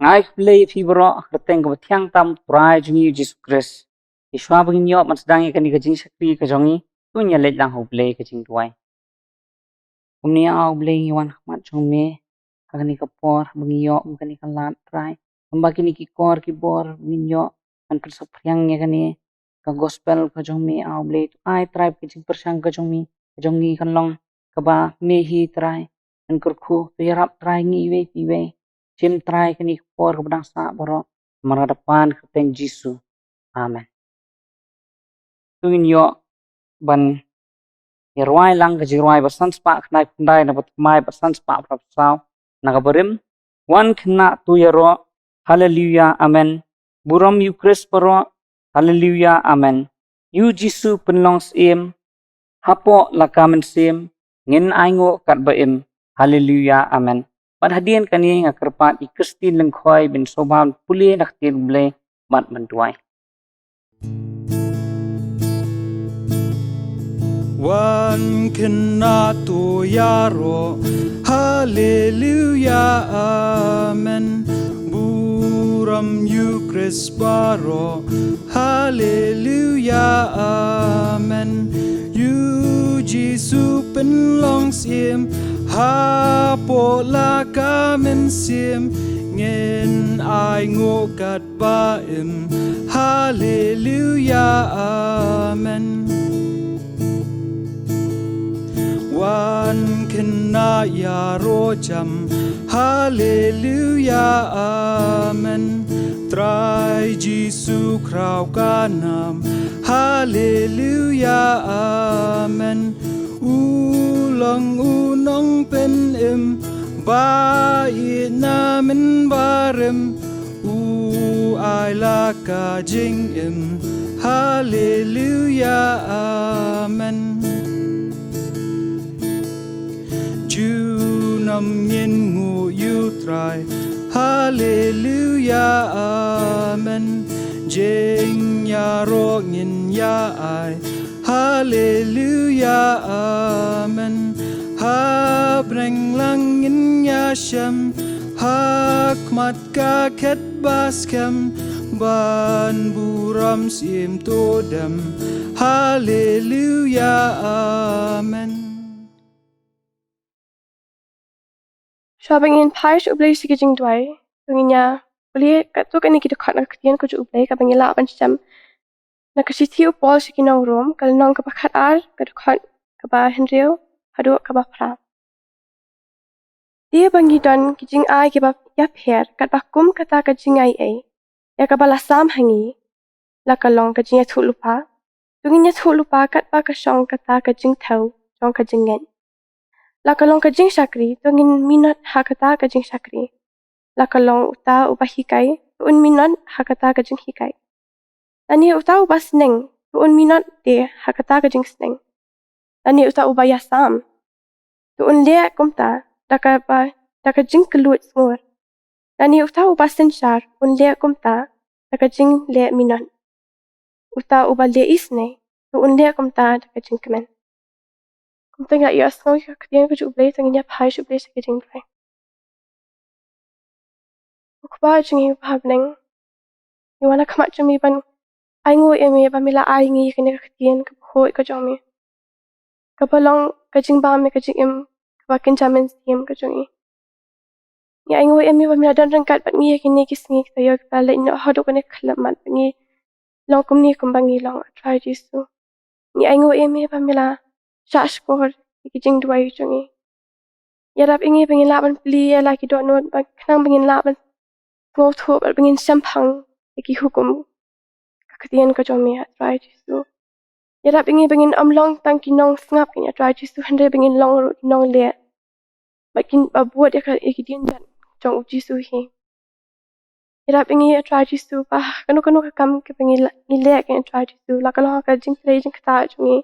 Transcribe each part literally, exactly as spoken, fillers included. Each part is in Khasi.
Ai khublei ïa phi baroh ha ka kyrteng kaba thiang tam u Trai jong ngi Jisu Khrist. Shuwa ba ngin ïoh ban sdang ïa kane ka jingshakri ka jong ngi, to ngin ïa leit lang ha U Blei ka jingduwai. Kumne A U Blei, ngi wan ha khmat jong me ha kane ka por ba ngi ïoh ïa kane ka lad, Trai. Kumba kine ki kor ki bor ngin ïoh ban pynsaphriang ïa kane ka gospel ka jong me, A U Blei. To ai, Trai, ba ka jingpyrshang ka jong me, ka jong ngi kan long kaba me hi, Trai, yn kyrkhu. To ïarap, Trai, ngi iwei pa iwei. Shim, Trai, kane ka por kaba dang sah baroh, namar ka daw ban ha ka kyrteng Jisu. Amen. To ngin ïoh ban ïa rwai lang ka jingrwai ba san spah khyndai phew khyndai, na ba thymmai ba san spah phra phew saw, na kaba rim: Wan khynnah to ïaroh, haleluya, amen. Burom ïa U Khrist baroh, haleluya, amen. Ïa U Jisu pynlong syiem, hapoh la ka mynsiem, ngin ainguh katba im, haleluya, amen. Bad hadien kane nga kyrpad ïa i Christine Lyngkhoi ban sngewbha ban pule na ka ktien U Blei bad ban duwai. Wan khynnah to ïaroh, haleluya, amen. Burom ïa U Khrist baroh, haleluya, amen. Ïa U Jisu pynlong syiem, hapoh la ka mynsiem, ngin ainguh katba im, haleluya, amen. Wan khynnah ïaroh jam, haleluya, amen. Trai Jisu khraw ka nam, haleluya, amen. U long U Nongpynim ba ïeit na mynbarim, U ai la ka jingim, haleluya, amen. Junom ngin nguh ïa U Trai, haleluya, amen. Jingïaroh ngin ïa ai, haleluya, amen. Ha bneng lang ngin ïa shem, ha khmat ka khet ba skhem, ban burom syiem to dem, haleluya, amen. Shuwa ba ngin phai sha U Blei sha ka jingduwai, to ngin ïa pule katto katne ki dkhot na ka ktien ka jong U Blei kaba ngi lah ban shem na ka shithi u Paul sha ki nong Rom, ka lynnong kaba khatar, ka dkhot kaba hynriew haduh kaba phra. Te ba ngi don ki jingai kiba ïapher, katba kum kata ka jingai ei ïa kaba la sam ha ngi, la ka long ka jingïathuhlypa, to ngin ïathuhlypa katba ka shong kata ka jingthew jong ka jingngeit. La ka long ka jingshakri, to ngin minot ha kata ka jingshakri. La ka long uta uba hikai, to un minot ha kata ka jinghikai. Lane uta uba sneng, to un minot te ha kata ka jingsneng. Lane uta uba ïasam, to un leh kumta da kaba, da ka jingkylluid sngur. Lane uta uba synshar, un leh kumta da ka jingleh minot. Uta uba leh isynei, to un leh kumta da ka jingkmen. Kumta ngi la ïohsngew ïa ka ktien ka jong U Blei, to ngin ïa phai sha U Blei sha ka jingduwai. Ko Kpa jong ngi uba ha bneng, ngi wan ha khmat jong me ban ainguh ïa me ba me la ai ngi ïa kane ka ktien kaba khuid ka jong me, kaba long ka jingbam ïa ka jingim, kaba kynja mynsiem ka jong ngi. Ngi ainguh ïa me ba me la don ryngkat bad ngi ha kine ki sngi ki taïew kiba la leit noh haduh kane ka khyllipmat, ba ngi long kumne kumba ngi long, A Trai Jisu. Ngi ainguh ïa me ba me la shahshkor ïa ki jingduwai jong ngi. Ïarap ïa ngi ba ngin lah ban plie ïa la ki dohnud, ba khnang ba ngin lah ban sngewthuh bad ba ngin shemphang ïa ki hukum ka ktien ka jong me, A Trai Jisu. Ïarap ïa ngi ba ngin ym long tang ki nongsngap kein, A Trai Jisu, hynrei ba ngin long ruh ki nongleh, bad kin ba bud ïa ka, ïa ki dienjat jong U Jisu hi. Ïarap ïa ngi, A Trai Jisu, ba kano kano ka kam kaba ngi la, ngi leh kein, A Trai Jisu, la ka long ha ka jingtrei jingktah jong ngi,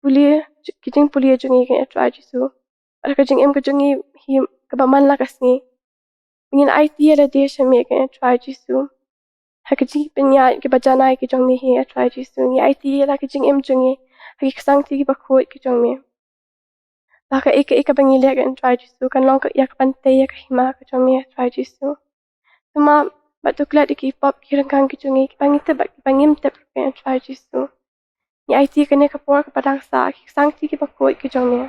pule, ki jingpule jong ngi kein, A Trai Jisu, bad ha ka jingim ka jong ngi hi kaba man la ka sngi, ba ngin aiti ïa lade sha me kein, A Trai Jisu, ha ki jingpynïaid kiba janai ki jong me hi, A Trai Jisu. Ngi aiti ïa la ka jingim jong ngi ha ki ksangti kiba khuid ki jong me, ba kaei kaei kaba ngi leh kein, A Trai Jisu, kan long ka, ïa ka ban tei ïa ka hima ka jong me, A Trai Jisu. To map bad to klet ïa ki pop ki ryngkang ki jong ngi, kiba ngi tip bad kiba ngim tip, ruh ïa u Trai Jisu. Ngi aiti kane ka por kaba dang sah ha ki ksangti kiba khuid ki jong me.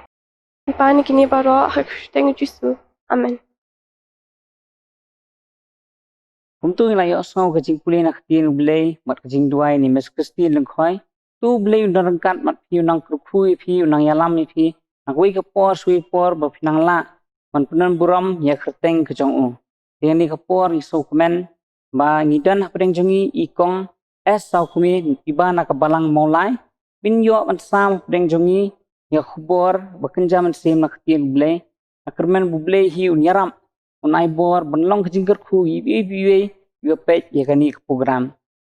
Ngi pan ïa kine baroh ha ka kyrteng u Jisu. Amen. Kumto ngi la ïohsngew ka jingpule na ka ktien U Blei bad ka jingduwai na i Miss Christine Lyngkhoi. To U Blei un nang ryngkat bad phi, un nang kyrkhu ïa phi, un nang ïalam ïa phi na kawei ka por sha kawei ka por ba phin nang lah ban pyndonburom ïa ka kyrteng ka jong u. Te ha kane ka por ngi sngewkmen ba ngi don hapdeng jong ngi i Kong S Sawkmie, iba na ka Balang Mawlai, ban ïoh ban sam hapdeng jong ngi ïa ka khubor ba kynja mynsiem na ka ktien U Blei. Nga kyrmen ba U Blei hi un ïarap, un ai bor ban long ka jingkyrkhu ïa iwei pa iwei iba peit ïa kane ka program.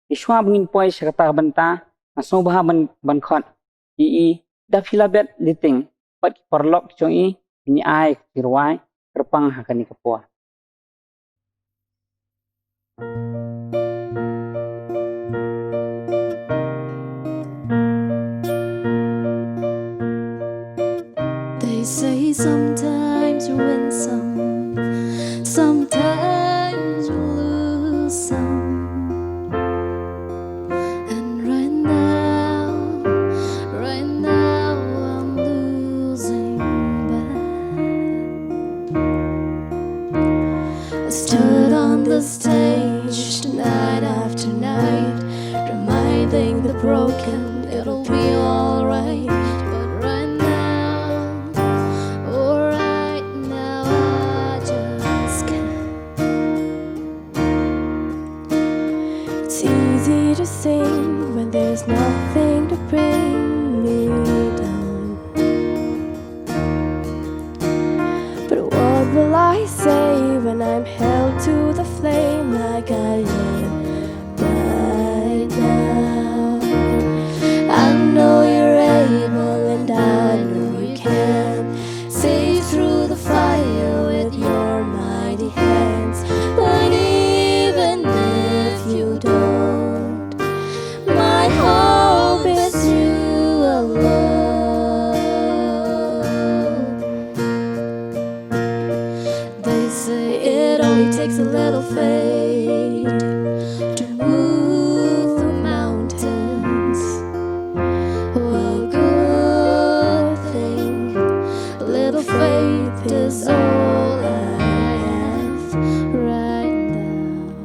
Te shuwa ba ngin poi sha kata ka bynta, nga sngewbha ban, ban khot ïa i Daphila Beth Liting bad ki paralok ki jong i, ïa i ai ka jingrwai kyrpang ha kane ka por. They say sometimes you win some, sometimes you lose some. And right now, right now I'm losing back. I stood on the stage night after night, reminding the broken it'll be alright. But right now, oh, right now, I just can't. It's easy to sing when there's nothing to bring me down. But what will I say when I'm held to the flame like I am right now? I know you're able and I know you can. Safe through the fire with your mighty hands. But even if you don't, my hope is you alone. They say it only takes a little faith to move the mountains. Well, good thing little faith is all I have right now.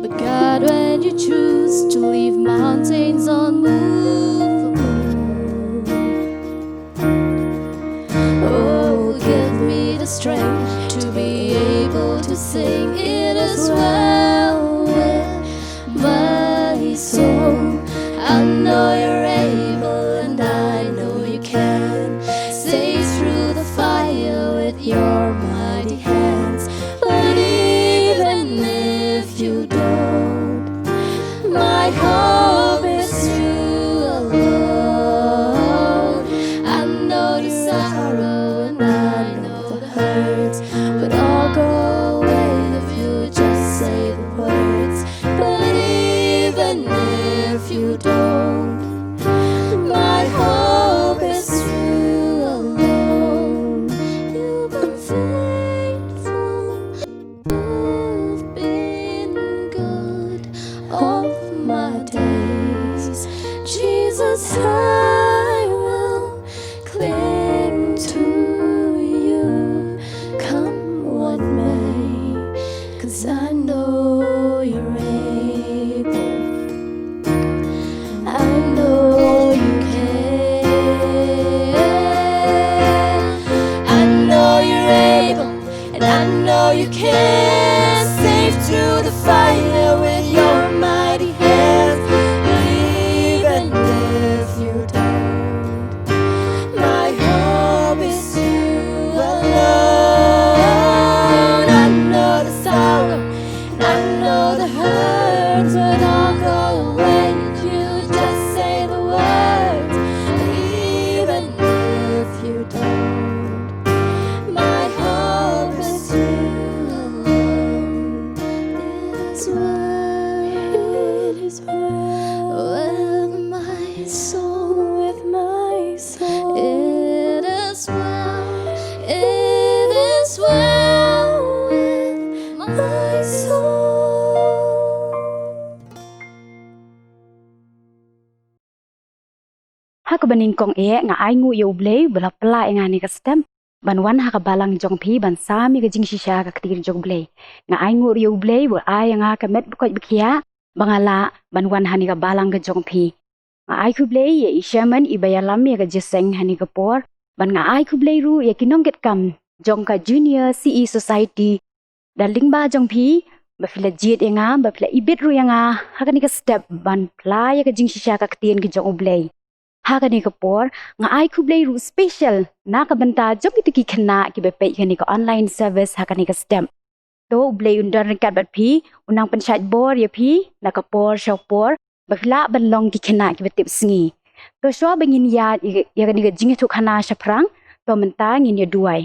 But God, when you choose to leave mountains unmovable, oh, give me the strength to be able to sing, "It is well with my soul." I know you're able and I know you can. Safe through the fire with your mighty hands. But even if you don't, my hope is you alone. I know the sorrow and I know the hurts, but I'll go away if you just say the words. But even if you don't, my hope is you alone. You've been faithful. You've been good all my days. Jesus, I will cling to you, come what may, 'cause I know you're able. I know you can. I know you're able. And I know you can. Safe through the fire with your mighty hands. But even if you don't, my hope is you alone. I know the sorrow, I know the hurts, but I'll go away if you just say the words. Even if you don't, my hope is you alone. Is what Nyngkong eh nga ainguh ïa U Blei ba la pynlah ïa nga ha kane ka step ban wan ha ka balang jong phi ban sam ïa ka jingshisha ka ktien jong U Blei. Nga ainguh ïa U Blei ba u ai ïa nga ka met bakoit bakhiah ba nga lah ban wan ha kane ka balang ka jong phi. Nga ai khublei ïa i Sherman iba ïalam ïa ka jingïaseng ha kane ka por, bad nga ai khublei ruh ïa ki nongkitkam jong ka Junior C E Society da lyngba jong phi, ba phi la jied ïa nga, ba phi la ibit ruh ïa nga ha kane ka step ban pynlah ïa ka jingshisha ka ktien ka jong U Blei ha kane ka por. Nga ai khublei ruh special na ka bynta jong kito ki khynnah kiba peit ïa kane ka online service ha kane ka step. To U Blei un don ryngkat bad phi, un nang pynshait bor ïa phi na ka por sha ka por, ba phi lah ban long ki khynnah kiba tipsngi. To shuwa ba ngin ïaid ïa, ïa kane ka jingïathuhkhana shaphrang, to mynta ngin ïa duwai.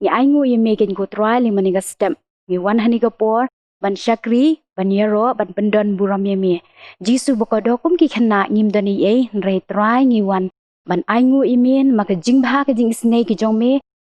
Ngi ainguh ïa me ko Trai lyngba kane ka step. Ngi wan ha kane ka por ban shakri, ban ïaroh, ban pyndonburom ïa me. Jisu bakordor, kum ki khynnah ngim don ei ei, hynrei Trai ngi wan ban ainguh ïa me namar ka jingbha ka jingisynei ka jong me,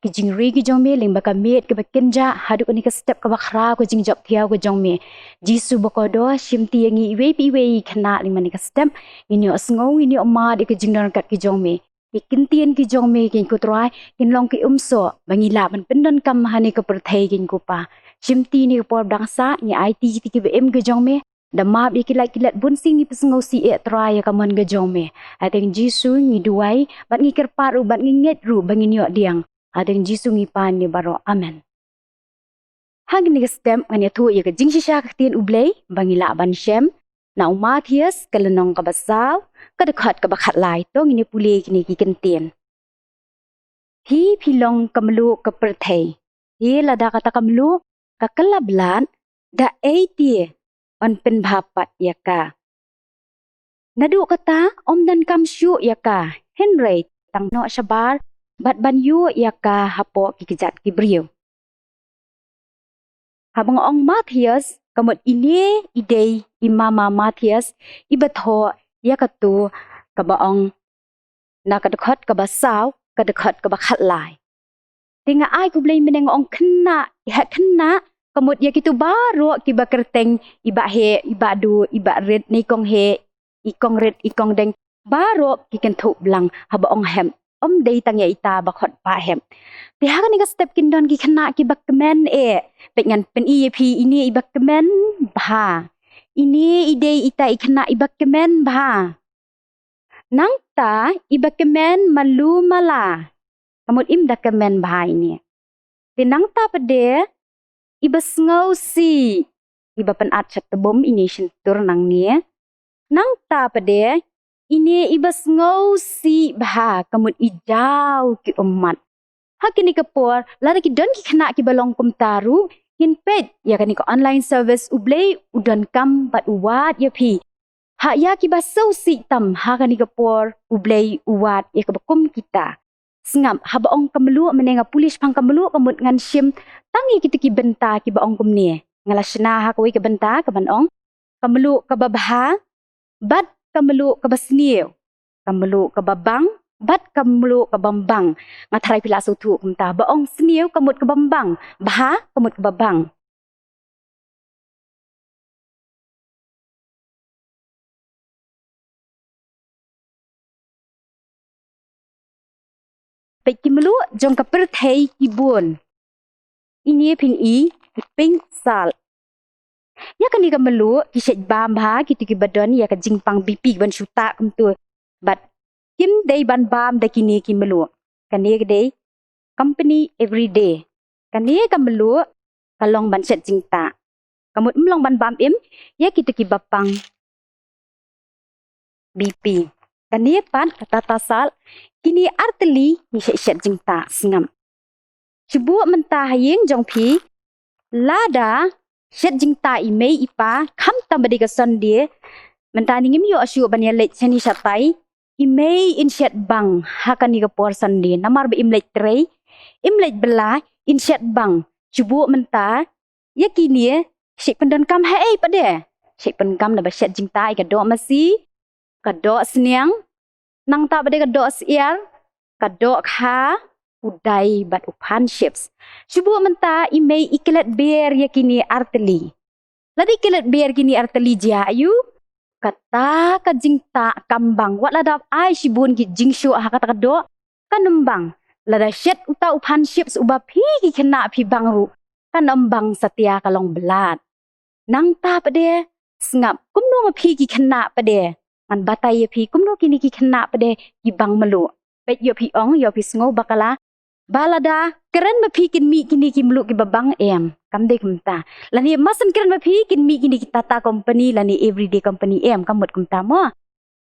ka jingri ka jong me lyngba ka miet kaba kynjah haduh kane ka step kaba khraw ka jingjop thiaw ka jong me. Jisu bakordor, shimti ïa ngi iwei pa iwei i khynnah lyngba kane ka step. Ngin ïohsngew, ngin ïohmad ïa ka jingdon ryngkat ka jong me. Ki ktien ki jong me ko Trai kin long ki umsoh ba ngi lah ban pyndonkam ha kane ka pyrthei ko Pa. Shimti ha kane ka por ba dang sah, ngi aiti ïa kito kiba im ki jong me. Da map ïa ki lait ki let, bun sien ngi pynsngewsih eh Trai ïa ka mon ka jong me. Ha kyrteng Jisu ngi duwai, bad ngi kyrpad ruh, bad ngi ngeit ruh ba ngin ïoh pdiang. Ha kyrteng Jisu ngi pan ïa baroh. Amen. Ha kane ka step ngan ïathuh ïa ka jingshisha ka ktien U Blei ba ngi lah ban shem. Na u Mathaios ka lynnong kaba saw, ka dkhot kaba khatlai, to ngin ïa pule kine ki ktien. Phi phi long ka mluh ka pyrthei. Te lada kata ka mluh ka kylla blad, da ei te yn pynbha pat ïa ka? Naduh kata ym donkam shuh ïa ka, hynrei tang noh shabar bad ban ïuh ïa ka hapoh ki kjat ki briew. Haba nga ong Mathaios, ka mut ine i dei i mama Mathaios iba thoh ïa kato kaba ong na ka dkhot kaba saw, ka dkhot kaba khatlai. Te nga ai khublei mynne nga ong khynnah, ha khynnah, ka mut ïa kito baroh kiba kyrteng, i Bah Heh, i Bah Duh, i Bah Rit, ne i Kong Heh, i Kong Rit, i Kong Deng, baroh ki kynthup blang haba ong hep. Ym dei tang ïa ita ba khot Bah Hep. Te ha kane ka step kin don ki khynnah kiba kmen eh. Peit ngan pyni ïa phi ine iba kmen bha. Ine i dei ita i khynnah iba kmen bha. Nangta iba kmen malu mala. Ka mut im da kmen bha ine. Te nangta pat de iba sngewsih, iba pynat sha tbum ine shyntur nangne. Nangta pat de ine iba sngewsih bha, ka mut i jaw ki ummat. Ha kine ki por, lada ki don ki khynnah kiba long kumta ruh, ngin peit ïa kane ka online service U Blei u donkam bad u wad ïa phi. Ha ïa kiba sngewsih tam ha kane ka por U Blei u wad ïa kiba kum kita. Sngap, haba ong ka mluh, mynne nga pule shaphang ka mluh, ka mut ngan shim tang ïa kito ki bynta kiba ong kumne. Nga la shna ha kawei ka bynta kaban ong ka mluh kaba bha bad ka mluh kaba sniew. Ka mluh kaba bang bad ka mluh kaba bang. Nga tharai phi la sngewthuh kumta. Ba ong sniew ka mut kaba bang, bha ka mut kaba bang. Peit ki mluh jong ka pyrthei ki bun. Ine phin i, i pink salt. Ïa kane ka mluh ki shait bam bha kito kiba don ïa ka jingpang B P ban shu tah kumto. Bad kim dei ban bam da kine ki mluh. Kane ka dei company Everyday. Kane ka mluh ka long ban shet jingtah. Ka mut ym long ban bam im ïa kito kiba pang B P. Kane pat ka Tata salt, kine artylli ngi shet shet jingtah. Sngap. Shu buh mynta ha ïing jong phi, lada shet jingtah i mei i pa, khamtam ba dei ka Sunday, mynta ngi ngim ïoh shuh ban ïa leit shane shatai, i mei in shet bang ha kane ka por Sunday, namar ba im leit trei, im leit bylla, in shet bang. Shu buh mynta ïa kine, shet pyndonkam ha ei pat de. Shet pyndonkam da ba shet jingtah ïa ka doh masi, ka doh sniang, nangta pat de ka doh syiar, ka doh kha, u dai bad u pan chips. Shu buh mynta i mei i klet ber ïa kine artylli. Lada i klet ber kine artylli jia aiu? Kata ka jingtah kam bang, wat lada ai shibun ki jingshoh ha kata ka doh, kan ym bang. Lada shet uta u phan chips uba phi ki khynnah phi bang ruh, kan ym bang satia, ka long blad. Nangta pat de, sngap, kumno ma phi ki khynnah pat de? Ngan batai ïa phi kumno kine ki khynnah pat de ki bang mluh. Peit, ïoh phi ong, ïoh phi sngew bakla ba lada kren ma phi kin mih kine ki mluh kiba bang, em, kam dei kumta. Lane mashen kren ma phi kin mih kine ki Tata Company lane Everyday Company, em, kam mut kumta mo.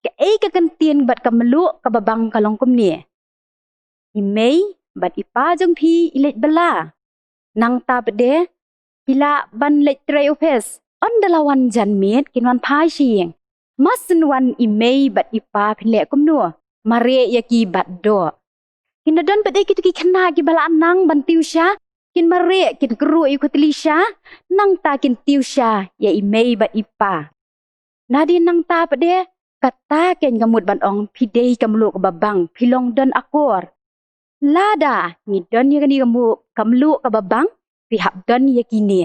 Kaei ka kyntien bad ka mluh kaba bang? Ka long kumne: I mei bad i pa jong phi i leit bylla. Nangta pat de, phi lah ban leit trei office. Ynda la wan janmiet kin wan phai sha ïing. Mashen wan i mei bad i pa phin leh kumno? Mareh ïa ki bad doh. Kin da don pat de kito ki khynnah kiba la nang ban tiew sha, kin mareh, kin kyrhuh ïa u khutlai sha, nangta kin tiew sha ïa i mei bad i pa. Nadien nangta pat de, kata keiñ ka mut ban ong phi dei ka mluh kaba bang, phi long don akor. Lada ngi don ïa kane ka mluh, ka mluh kaba bang, phi hap don ïa kine: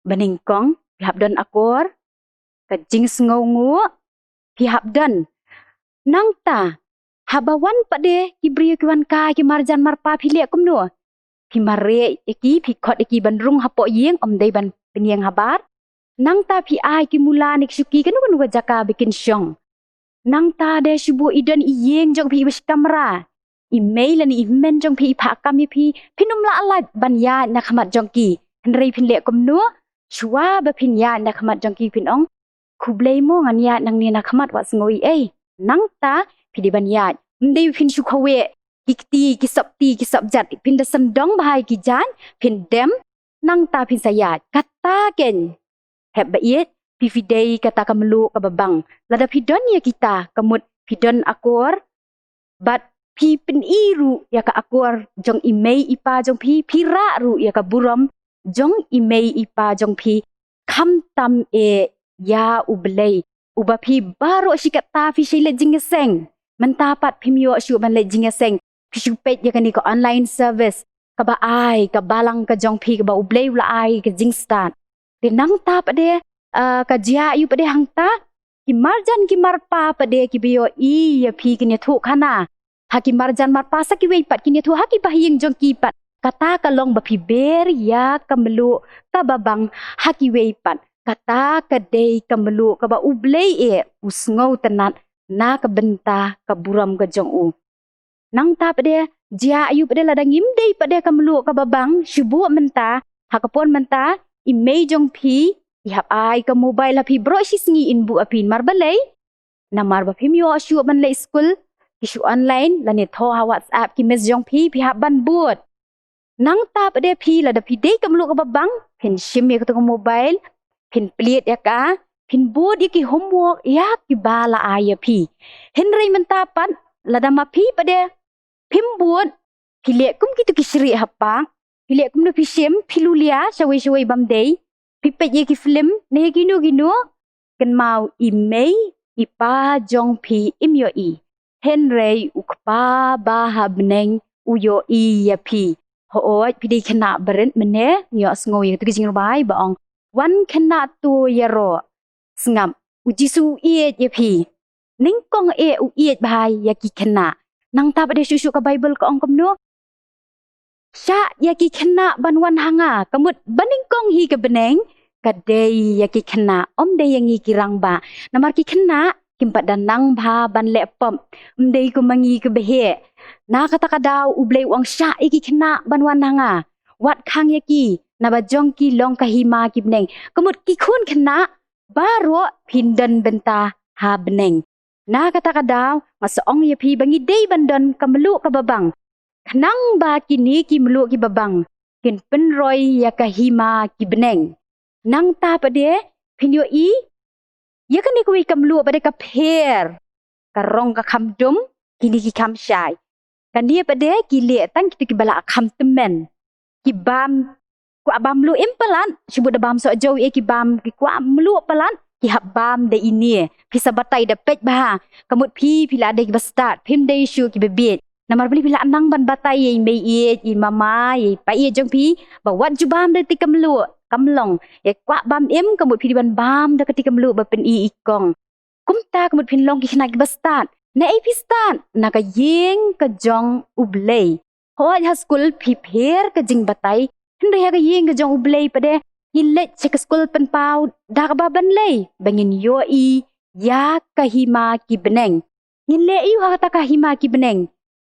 banyngkong, phi hap don akor; ka jingsngewnguh, phi hap don. Nangta, haba wan pat de ki briew ki wan kai, ki marjan marpa, phi leh kumno? Phi mareh ïa ki, phi khot ïa ki ban rung hapoh ïing, ym dei ban pynïeng habar. Nangta phi ai ki mula ne ki shuki, kano kano ka jaka ba kin shong. Nangta de, shu buh i don i ïing jong phi iba shi kamra, i mei lane i hynmen jong phi i phah kam ïa phi, phin ym lah lait ban ïaid na khmat jong ki. Hynrei phin leh kumno? Shuwa ba phin ïaid na khmat jong ki phin ong: Khublei mo, ngan ïaid nangne na khmat, wat sngew ei ei. Nangta phi dei ban ïaid. Ym dei phin shu khawieh ki kti, ki sopti, ki sopjat, phin da sngewdong bha ïa ki jaiñ, phin dem, nangta phin sa ïaid. Kata keiñ, hep ba ïeit, phi phi dei kata ka mluh kaba bang. Lada phi don ïa kita, ka mut phi don akor, bad phi pyni ruh ïa ka akor jong i mei i pa jong phi, phi rah ruh ïa ka burom jong i mei i pa jong phi, khamtam eh ïa U Blei, uba phi baroh shi katta phi shait leit jingïaseng. Mynta pat phim ïoh shuh ban leit jingïaseng, phi shu peit ïa kane ka online service, kaba ai ka balang ka jong phi, kaba U Blei u la ai ka jingstad. Te nangta pat de, ah, ka jia aïu pat de hangta? Ki marjan ki marpa pat de kiba ïohi ïa phi kin ïathuh khana ha ki marjan marpa, sa kiwei pat kin ïathuh ha ki bahaïing jong ki pat. Kata ka long ba phi ber ïa ka mluh kaba bang ha kiwei pat. Kata ka dei ka mluh kaba U Blei eh u sngewtynnad na ka bynta ka burom ka jong u. Nangta pat de, jia aïu pat de lada ngim dei pat de ka mluh kaba bang? Shu buh mynta, ha ka por mynta, i mei jong phi i hap ai ka mobile ha phi baroh shi sngi, in buh ha phi. Namar balei? Namar ba phim ïoh shuh ban leit skul, ki shu online, lane thoh ha WhatsApp ki miss jong phi, phi hap ban bud. Nangta pat de, phi lada phi dei ka mluh kaba bang, phin shim ïa kata ka mobile, phin plied ïa ka, phin bud ïa ki homework ïa kiba la ai ïa phi. Hynrei mynta pat, lada ma phi pat de phim bud, phi leh kum kito ki shrieh ha park, phi leh kumno, phi shim, phi lulia shawei shawei bym dei, phi peit ïa ki film ne ïa kino kino, kynmaw, i mei i pa jong phi im ïohi, hynrei U Kpa ba ha bneng u ïohi ïa phi. Hooid, phi dei khynnah barit mynne, ngi ïohsngew ïa kata ka jingrwai ba ong: Wan khynnah, to ïaroh. Sngap, U Jisu u ïeit ïa phi. Nyngkong eh u ïeit bha ïa ki khynnah. Nangta pat de, shuh shuh ka Baibl ka ong kumno? Shah ïa ki khynnah ban wan ha nga. Ka mut ba nyngkong hi ka bneng ka dei ïa ki khynnah, ym dei ïa ngi ki rangbah. Namar ki khynnah kim pat da nang bha ban leh pop, ym dei kum ma ngi kiba heh. Na kata ka daw U Blei u ong shah ïa ki khynnah ban wan ha nga. Wat khang ïa ki, naba jong ki long ka hima ki bneng. Ka mut ki khun khynnah baroh phin don bynta ha bneng. Na kata ka daw nga sa ong ïa phi ba ngi dei ban don ka mluh kaba bang, khnang ba kine ki mluh kiba bang kin pynroi ïa ka hima ki bneng. Nangta pat de, phin ïohi ïa kane kawei ka mluh pat de ka pher, ka rong ka kham dum, kine ki kham shai. Kane pat de ki leh tang kito kiba la kham tymmen. Ki bam, kwah bam mluh im palat, shu bud da bam sohjew eh, ki bam, ki kwah mluh palat, ki hap bam da ine. Phi sa batai da peit bha. Ka mut phi, phi la dei kiba stad, phim dei shuh kiba bieit. Namar balei? Phi la nang ban batai ïa i mei ïeit, i mama, i pa ïeit jong phi ba wat ju bam da kata ka mluh. kam long ïa kwah bam im, ka mut phi dei ban bam da ka kti ka mluh ba pyni i kong. Kumta ka mut phin long ki khynnah kiba stad. Na ei phi stad? Na ka ïing ka jong U Blei. Hooid, ha skul phi pher ka jingbatai, hynrei ha ka ïing ka jong U Blei pat de, ngin leit sha ka skul pynpaw da kaba ban lei ba ngin ïohi ïa ka hima ki bneng. Ngin leh aïu ha kata ka hima ki bneng?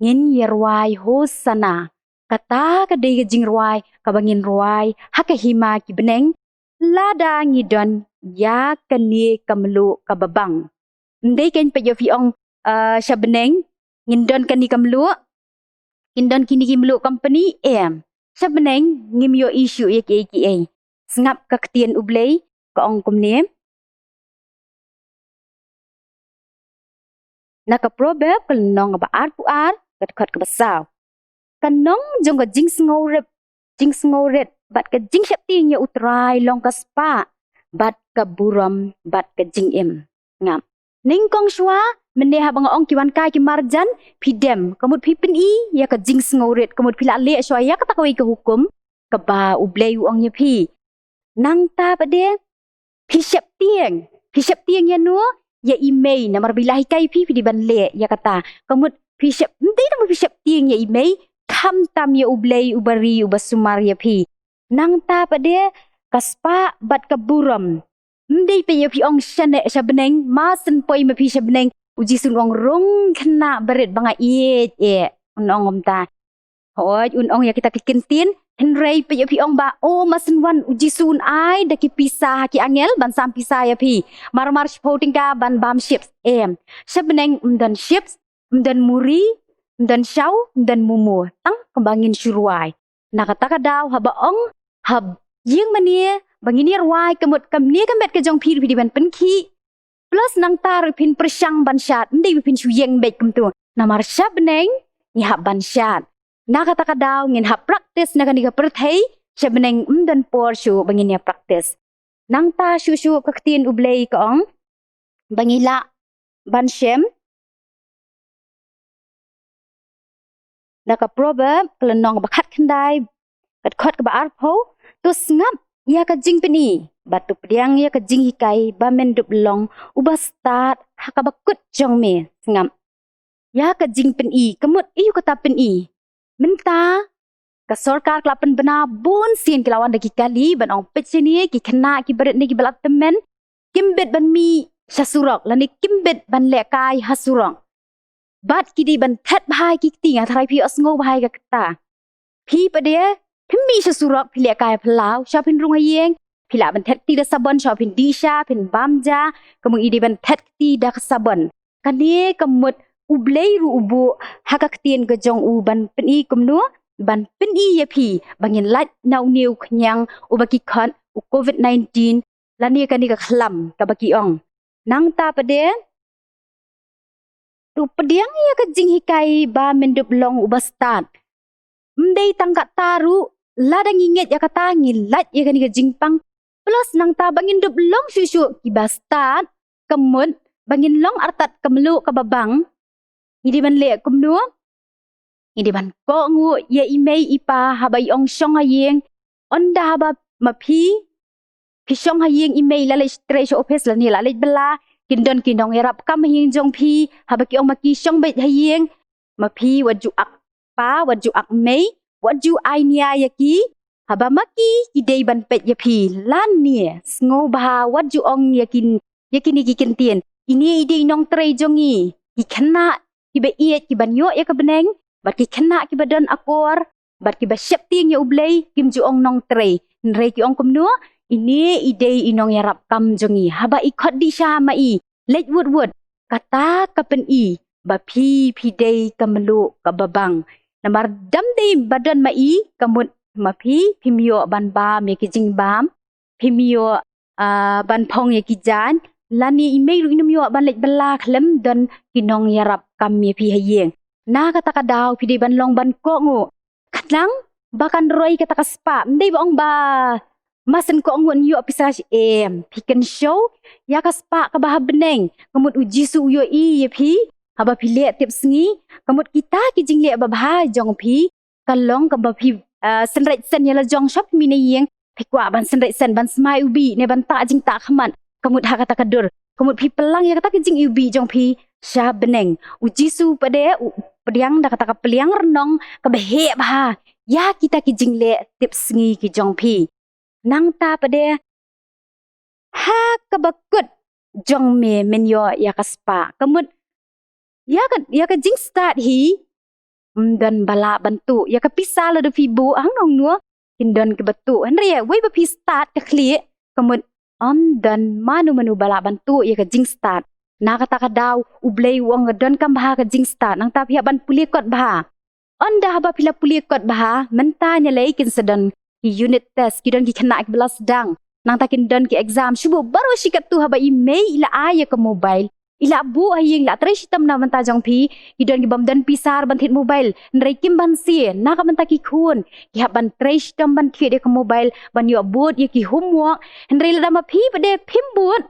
Ngin ïa rwai Hosana. Kata ka dei ka jingrwai kaba ngin rwai ha ka hima ki bneng lada ngi don ïa kane ka mluh kaba bang. Ym dei kein peit ïa phi ong, ah, sha bneng ngin don kane ka mluh, ngin don kine ki mluh company, em. Sha bneng ngim ïohi shuh ïa kiei kiei. Sngap ka ktien U Blei ka ong kumne. Na ka Proverb ka lynnong kaba arphew ar, ka dkhot kaba saw. Ka nong jong ka jingsngewrit, jingsngewrit bad ka jingsheptieng ïa U Trai long ka spah bad ka burom bad ka jingim. Ngap. Nyngkong shuwa, mynne haba nga ong ki wan kai ki marjan, phi dem, ka mut phi pyni ïa ka jingsngewrit, ka mut phi la leh shuwa ïa kata kawei ka hukum kaba U Blei u ong ïa phi. Nangta pat de, phi sheptieng, phi sheptieng ïa no? Ïa i mei, namar ba i la hikai phi, phi dei ban leh ïa kata. Ka mut phi shep, ym dei tang ba phi sheptieng ïa i mei, khamtam ïa U Blei uba ri uba sumar ïa phi. Nangta pat de, ka spah bad ka burom. Ym dei peit ïa phi ong shane sha bneng, ma shen poi ma phi sha bneng, U Jisu un ong, rung khynnah barit ba nga ïeit eh, un ong kumta. Hooid, un ong ïa kita ki kyntien, hynrei peit ïa phi ong ba, o, ma shen wan U Jisu un ai da ki pisa ha ki angel ban sam pisa ïa phi. Mar mar shiphew tyngka ban bam chips, em. Sha bneng ym don chips, ym don muri, ym don shaw, ym don momo. Tang kumba ngin shu rwai. Na kata ka daw haba ong, ha ïing mane ba ngin ïa rwai, ka mut kumne ka met ka jong phi ruh phi dei ban pynkhih. Plus nangta ruh phin pyrshang ban shad, ym dei ba phin shu ïeng beit kumto. Namar sha bneng ngi hap ban shad. Na kata ka daw ngin hap practice na kane ka pyrthei, sha bneng ym don por shuh ba ngin ïa practice. Nangta shuh shuh ka ktien U Blei ka ong ba ngi lah ban shem. Na ka Proverb ka lynnong ba khatkhyndai, ka dkhot kaba arphew, to sngap ïa ka jingpyni bad to pdiang ïa ka jinghikai ba men dup long uba stad ha kaba kut jong me. Sngap ïa ka jingpyni, ka mut aïu kata pyni? Mynta ka sorkar ka la pynbna bun sien, ki la wan da ki kali ban ong peit shane, ki khynnah ki barit ne kiba la tymmen kim bit ban mih sha surok lane kim bit ban lehkai ha surok. Bad ki dei ban thet bha ïa ki kti, nga tharai phi ïohsngew bha ïa kata. Phi pat de, phim mih sha surok, phi lehkai ha phyllaw, shuwa phin rung ha ïing, phi lah ban thet kti da sabon, shuwa phin dih sha, phin bam ja, ka mut i dei ban thet kti da ka sabon. Kane ka mut U Blei ruh u buh ha ka ktien ka jong u ban pyni kumno, ban pyni ïa phi ba ngin lait na une u khñiang uba ki khot u covid nineteen, lane kane ka khlam kaba ki ong. Nangta pat de, to pdiang ïa ka jinghikai ba men dup long uba stad. Ym dei tang kata ruh, lada ngi ngeit ïa kata ngi lait ïa kane ka jingpang. Plus nangta ba ngin dup long shuh shuh kiba stad, ka mut ba ngin long artat ka mluh kaba bang. Ngi dei ban leh kumno? Ngi dei ban kohnguh ïa i mei i pa haba i ong shong ha ïing. Ynda haba ma phi, phi shong ha ïing, i mei la leit trei sha office lane la leit bylla, kin don ki nongïarap kam ha ïing jong phi, haba ki ong ma ki shong beit ha ïing, ma phi wat ju ak pa, wat ju ak mei, wat ju ai nia ïa ki. Haba ma ki ki dei ban peit ïa phi lane sngewbha wat ju ong ïa kin, ïa kine ki kyntien, ine i dei i nongtrei jong ngi. Ki khynnah kiba ïeit kiban ïoh ïa ka bneng bad ki khynnah kiba don akor bad kiba sheptieng ïa U Blei kim ju ong nongtrei, hynrei ki ong kumno? Ine i dei i nongïarap kam jong ngi. Haba i khot dih sha ma i, leit wut wut, kata ka pyni ba phi, phi dei ka mluh kaba bang. Namar dam dei ba don ma i, ka mut ma phi phim ïoh ban bam ïa ki jingbam, phim ïoh, ah, ban phong ïa ki jaiñ, lane i mei ruh i nym ïoh ban leit bylla khlem don ki nongïarap kam ïa phi ha ïing. Na kata ka daw phi dei ban long ban kohnguh. Khnang ba kan roi kata ka spah, ym dei ba ong ba ma shen kohnguh yn ïoh pisa shi em. Phi kynshew ïa ka spah kaba ha bneng, ka mut U Jisu u ïohi ïa phi haba phi leh tipsngi. Ka mut kita ki jingleh babha jong phi ka long kaba phi, ah, synreit shen ïa la jong, shuwa phi mih na ïing phi kwah ban synreit sen, ban smai u bih, ne ban tah jingtah khmat, ka mut ha kata ka dur, ka mut phi pynlang ïa kata ka jingïohi jong phi sha bneng. U Jisu pat de u pdiang da kata ka pliang rnong kaba heh bha ïa kita ki jingleh tip sngi ki jong phi. Nangta pat de ha kaba kut jong me men ïoh ïa ka spah. Ka mut ïa ka, ïa ka jingstad hi ym don ba lah ban tuh. Ïa ka pisa lada phi buh hangno hangno kin don kiba tuh. Hynrei wei ba phi stad ka khlieh, ka mut ym don mano mano ba lah ban tuh ïa ka jingstad. Na kata ka daw U Blei u ong ka donkam bha ka jingstad. Nangta phi hap ban pule kot bha. Ynda haba phi la pule kot bha, mynta ne lei kin sa don ki unit test, ki don ki khynnah kiba la sdang. Nangta kin don ki exam. Shu buh baroh shi katto, haba i mei i la ai ïa ka mobile, i la buh ha ïing, la trei shitom na bynta jong phi. Ki don ki bym don pisa ban thied mobile, hynrei kim banse. Na ka bynta ki khun, ki hap ban trei shitom ban thied ïa ka mobile, ban ïoh bud ïa ki homework. Hynrei lada ma phi pat de phim bud,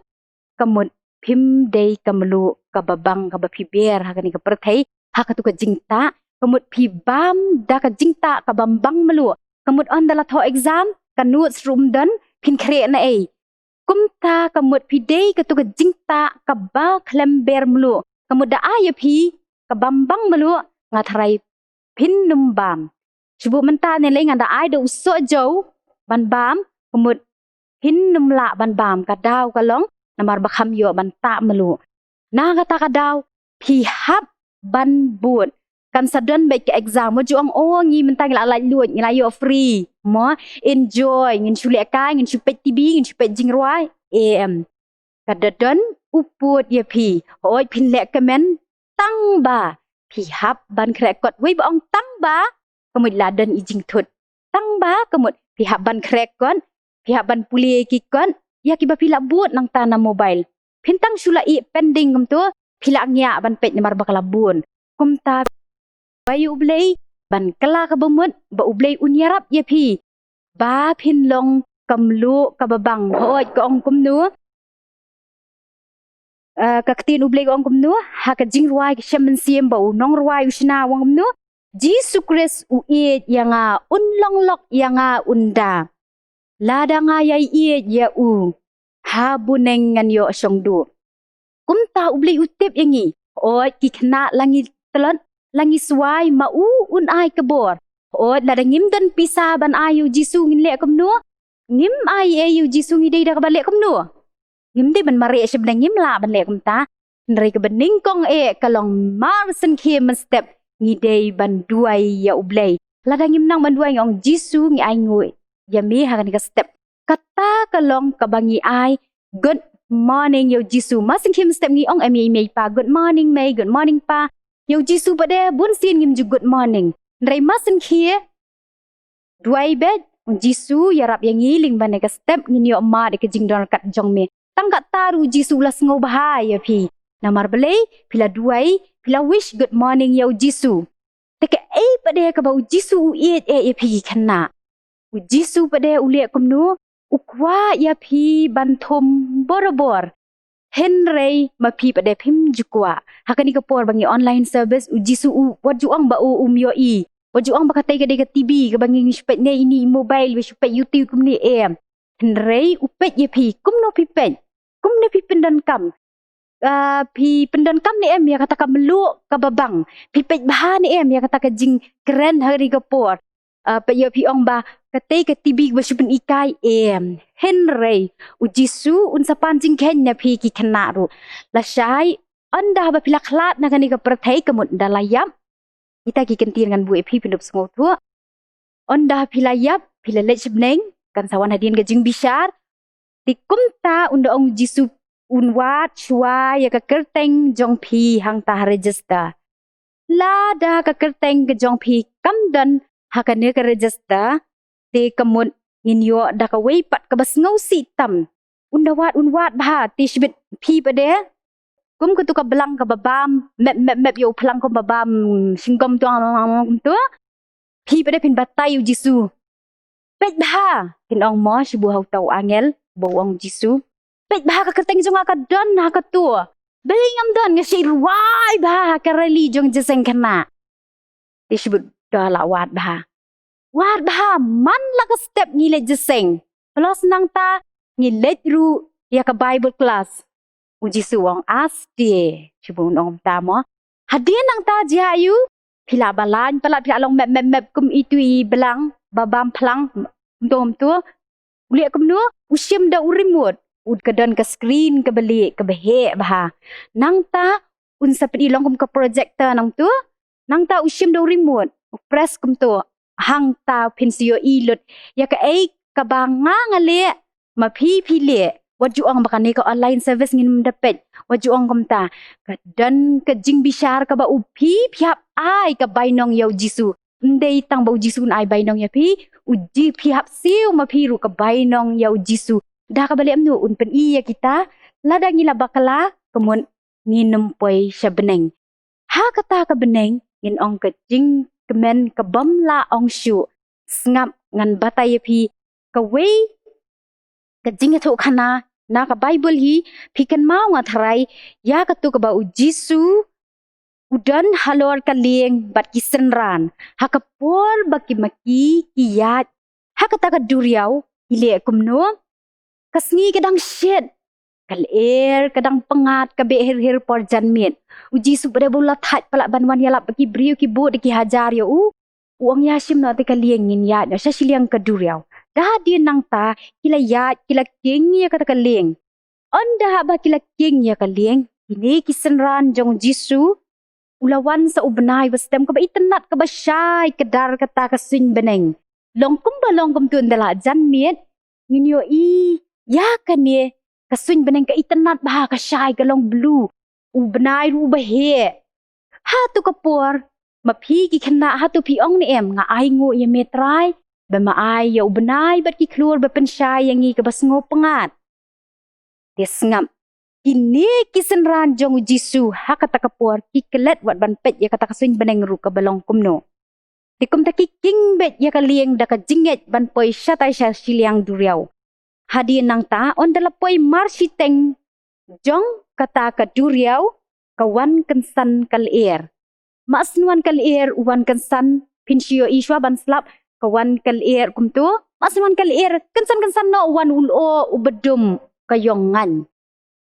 ka mut phim dei ka mluh kaba bang kaba phi ber ha kane ka pyrthei ha katu ka jingtah. Ka mut phi bam da ka jingtah ka bym bang mluh. Ka mut ynda la thoh exam, ka notes ruh ym don, phin khreh na ei? Kumta ka mut phi dei katu ka jingtah kaba khlem ber mluh. Ka mut da ai ïa phi ka bym bang mluh, nga tharai phin ym bam. Shu buh mynta ne lei, nga da ai da u soh jew ban bam, ka mut phin ym lah ban bam. Ka daw ka long namar ba kham ïoh ban tah mluh. Na kata ka daw phi hap ban bud. Kan sa don beit ka exam, wat ju ong, o, ngi mynta ngi la lait luid, ngi la ïoh free, mo, enjoy, ngin shu lehkai, ngin shu peit TV, ngin shu peit jingrwai. Em, ka da don u pud ïa phi. Hooid, phin leh kmen, tang ba phi hap ban khreh kot. Wei ba ong tang ba, ka mut la don i jingthut. Tang ba, ka mut phi hap ban khreh kot, phi hap ban pule ki kot ïa kiba phi la bud nangta na mobile. Phin tang shu la ïeh pending kumto, phi la ngiah ban peit namar ba ka la bun. Kumta ba ïa U Blei ban kylla kaba mut, ba U Blei un ïarap ïa phi ba phin long ka mluh kaba bang. Hooid, ka ong kumno, ah, ka ktien U Blei ka ong kumno ha ka Jingrwai ka Shem Mynsiem, ba u nongrwai u shna, u ong kumno: Jisu Khrist u ïeit ïa nga, un long lok ïa nga, un da. Lada nga ïai ïeit ïa u, ha bneng ngan ïoh shong duh. Kumta U Blei u tip ïa ngi. Hooid, ki khynnah, la ngi tlot, la ngi swai, ma u un ai ka bor. Hooid, lada ngim don pisa ban ai ïa U Jisu, ngin leh kumno? Ngim ai ei ïa U Jisu, ngi dei da kaba leh kumno? Ngim dei ban mareh sha bneng, ngim lah ban leh kumta. Hynrei kaba nyngkong eh ka long mar sngewkhia mynstep ngi dei ban duwai ïa U Blei. Lada ngim nang ban duwai, ngi ong, Jisu, ngi ainguh ïa me ha kane ka step. Kata ka long kaba ngi ai good morning ïa U Jisu. Mar sngewkhia mynstep ngi ong em ïa i mei i pa, good morning mei, good morning pa. Ïa U Jisu pat de bunsien ngim ju good morning. Hynrei mar sngewkhia, duwai beit, U Jisu, ïarap ïa ngi lyngba kane ka step, ngin ïoh mad ïa ka jingdon ryngkat jong me. Tang katta ruh U Jisu u la sngewbha ïa phi. Namar balei? Phi la duwai, phi la wish good morning ïa U Jisu. Te kaei pat de kaba U Jisu u ïeit eh ïa phi ki khynnah? U Jisu pat de u leh kumno? U kwah ïa phi ban thum borabor. Hynrei ma phi pat de phim ju kwah. Ha kane ka por ba ngi online service, U Jisu u, wat ju ong ba u um ïohi. Wat ju ong ba katei ka dei ka TV kaba ngi, ngi shu peit ne ine i mobile, ba shu peit YouTube kumne, em. Hynrei u peit ïa phi, kumno phi peit, kumno phi pyndonkam. Ah, phi pyndonkam ne em ïa kata ka mluh kaba bang? Phi peit bha ne em ïa kata ka jingkren ha kane ka por? Ah, peit ïa, phi ong ba katei ka TV ba shu pynhikai, em. Hynrei U Jisu un sa pan jingkheiñ na phi ki khynnah ruh. Lashai, ynda ba phi la khlad na kane ka pyrthei, ka mut da la ïap. Kita ki kyntien ngan buh ïa phi, phin dup sngewthuh. Ynda phi la ïap, phi la leit sha bneng, kan sa wan hadien ka jingbishar. Te kumta un da ong U Jisu, un wad shuwa ïa ka kyrteng jong phi hangta ha register. Lada ka kyrteng ka jong phi kam don ha kane ka register, te ka mut ngin ïoh da kawei pat kaba sngewsih tam. Un da wad, un wad bha, te shibit phi pat de, kum katu ka blang kaba bam mep mep mep ïa u phlang, kum ba bam shinggom tuang kumtu. Phi pat de phin batai ïa U Jisu. Peit bha, kin ong mo, shibun ha uta u angel ba u ong U Jisu. Peit bha, ka kyrteng jong nga ka don ha katu. Balei ngam don? Nga shait rwai bha ha ka rally jong jingïaseng khynnah. Te shibun da la wad bha. Wad bha, man la ka step ngi leit jingïaseng. Plus nangta ngi leit ruh ïa ka Bible class. U Jisu u ong, "Aste," shu bun ong kumta mo. "Hadien nangta jia ïa u, phi lah ba lain palat, phi lah long mep mep mep kum itu i blang ba bam phlang." Kumto kumto. U leh kumno? U shim da u remote. U ka don ka screen kaba lieh kaba heh bha. Nangta un sa pyni long kum ka projector nangto. Nangta u shim da u remote, u press kumto. Hangta phin sa ïohi lut ïa kaei kaba nga nga leh, ma phi phi leh. Wat ju ong ba kane ka online service ngim da peit. Wat ju ong kumta. Ka don ka jingbishar kaba u phi phi hap ai ka bainong ïa u Jisu. Ym dei tang ba u Jisu un ai bainong ïa phi, u Ji phi hap siew ma phi ruh ka bainong ïa u Jisu. Da kaba leh kumno? Un pyni ïa kita, lada ngi la bakla, ka mut ngin ym poi sha bneng. Ha kata ka bneng, ngin ong ka jingkmen kabym lah ong shuh. Sngap, ngan batai ïa phi kawei ka jingïathuhkhana na ka Bible hi. Phi kynmaw, nga tharai ïa kato kaba u Jisu u don halor ka lieng bad ki synran. Ha ka por ba ki ma ki ki ïaid ha kata ka duriaw, ki leh kumno? Ka sngi ka dang shit, ka lyer ka dang pyngngad, ka beh hir hir por janmiet. U Jisu pat de ba u la thait palat ban wan ïalap bad ki briew, ki bud da ki hajar ïa u, u ong, "Ïa shim noh te ka lieng, ngin ïaid noh sha shiliang ka duriaw." Da hadien nangta ki la ïaid, ki la kieng ïa kata ka lieng. Ynda haba ki la kieng ïa ka lieng, kine ki synran jong u Jisu, u la wan sa u bnai ba stem, kaba itynnad, kaba shai kdar kata ka suiñ bneng. Long kumba long kumto, ynda la janmiet ngin ïohi ïa kane ka suiñ bneng ka itynnad bha, ka shai, ka long blue. U bnai ruh uba heh. Hato ka por, ma phi ki khynnah, hato phi ong ne em, "Nga ainguh ïa me Trai ba me ai ïa u bnai bad ki khlur ba pynshai ïa ngi, kaba sngewpyngngad"? Te sngap, kine ki synran jong u Jisu ha kata ka por ki klet wat ban peit ïa kata ka suiñ bneng ruh kaba long kumno. Te kumta ki kieng beit ïa ka lieng da ka jingngeit ban poi shatai sha shiliang duriaw. Hadien nangta, ynda la poi marshiteng jong kata ka duriaw, ka wan kynsan ka lyer. Mar shu wan ka lyer, u wan kynsan, phin shu ïohi shuwa ban slap, ka wan ka lyer kumto. Mar shu wan ka lyer, kynsan kynsan noh u wan u lyoh, u badum, ka ïong ngaiñ.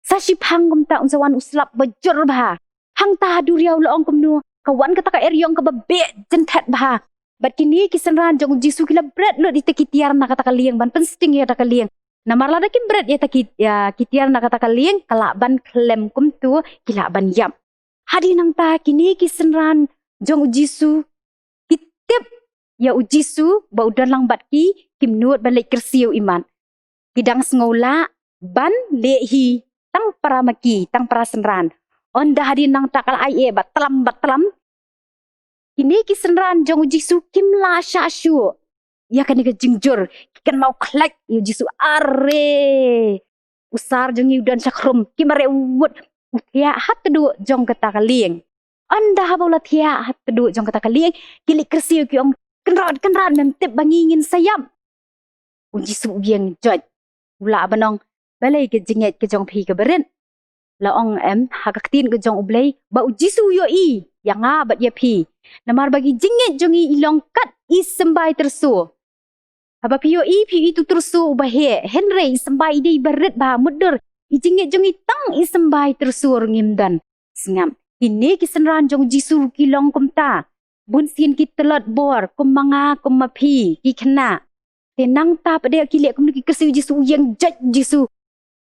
Sa shiphang kumta un sa wan u slap ba jur bha. Hangta ha duriaw la ong kumno, ka wan kata ka eriong kaba beh jynthet bha. Bad kine ki synran jong u Jisu ki la bret lut ïa kita ki tiar na kata ka lieng ban pynsting ïa kata ka lieng. Namar lada kim bret ïa kita ki, ïa ki tiar na kata ka lieng, ka lah ban khlem kumto, ki lah ban ïap. Hadien nangta kine ki synran jong u Jisu ki tip ïa u Jisu ba u don lang bad ki, kim nud ban leit kyrsiew imat. Ki dang sngew lah ban leh hi tang para ma ki, tang para synran. Ynda hadien nangta ka la ai eh ba tlam ba tlam, kine ki synran jong u Jisu kim lah shah shuh ïa kane ka jingjur. Ki kynmaw khlaiñ ïa u Jisu, are, u sar jong ngi u don sha khrum, ki mareh wut. U thiah ha tduh jong kata ka lieng. Ynda haba u la thiah ha tduh jong kata ka lieng, ki leit kyrsiew, ki ong, "Kynrad, Kynrad, mem tip ba ngi ngin sa ïap?" U Jisu u ïeng joit. U lah ban ong, "Balei ka jingngeit ka jong phi kaba rit?" La ong em ha ka ktien ka jong U Blei ba u Jisu u ïohi ïa nga bad ïa phi. Namar ba ki jingngeit jong ngi i long kat i symbai tyrso. Haba phi ïohi, phi ïohi tu tyrso uba heh, hynrei i symbai i dei ba rit bha, mutdur. I jingngeit jong ngi tang i symbai tyrso ruh ngim don. Sngap, kine ki synran jong u Jisu ruh ki long kumta. Bun sien ki tlot bor, kum ma nga, kum ma phi, ki khynnah. Te nangta pat de ki leh kumno, ki kyrsiew ïa u Jisu, u ïeng joit u Jisu.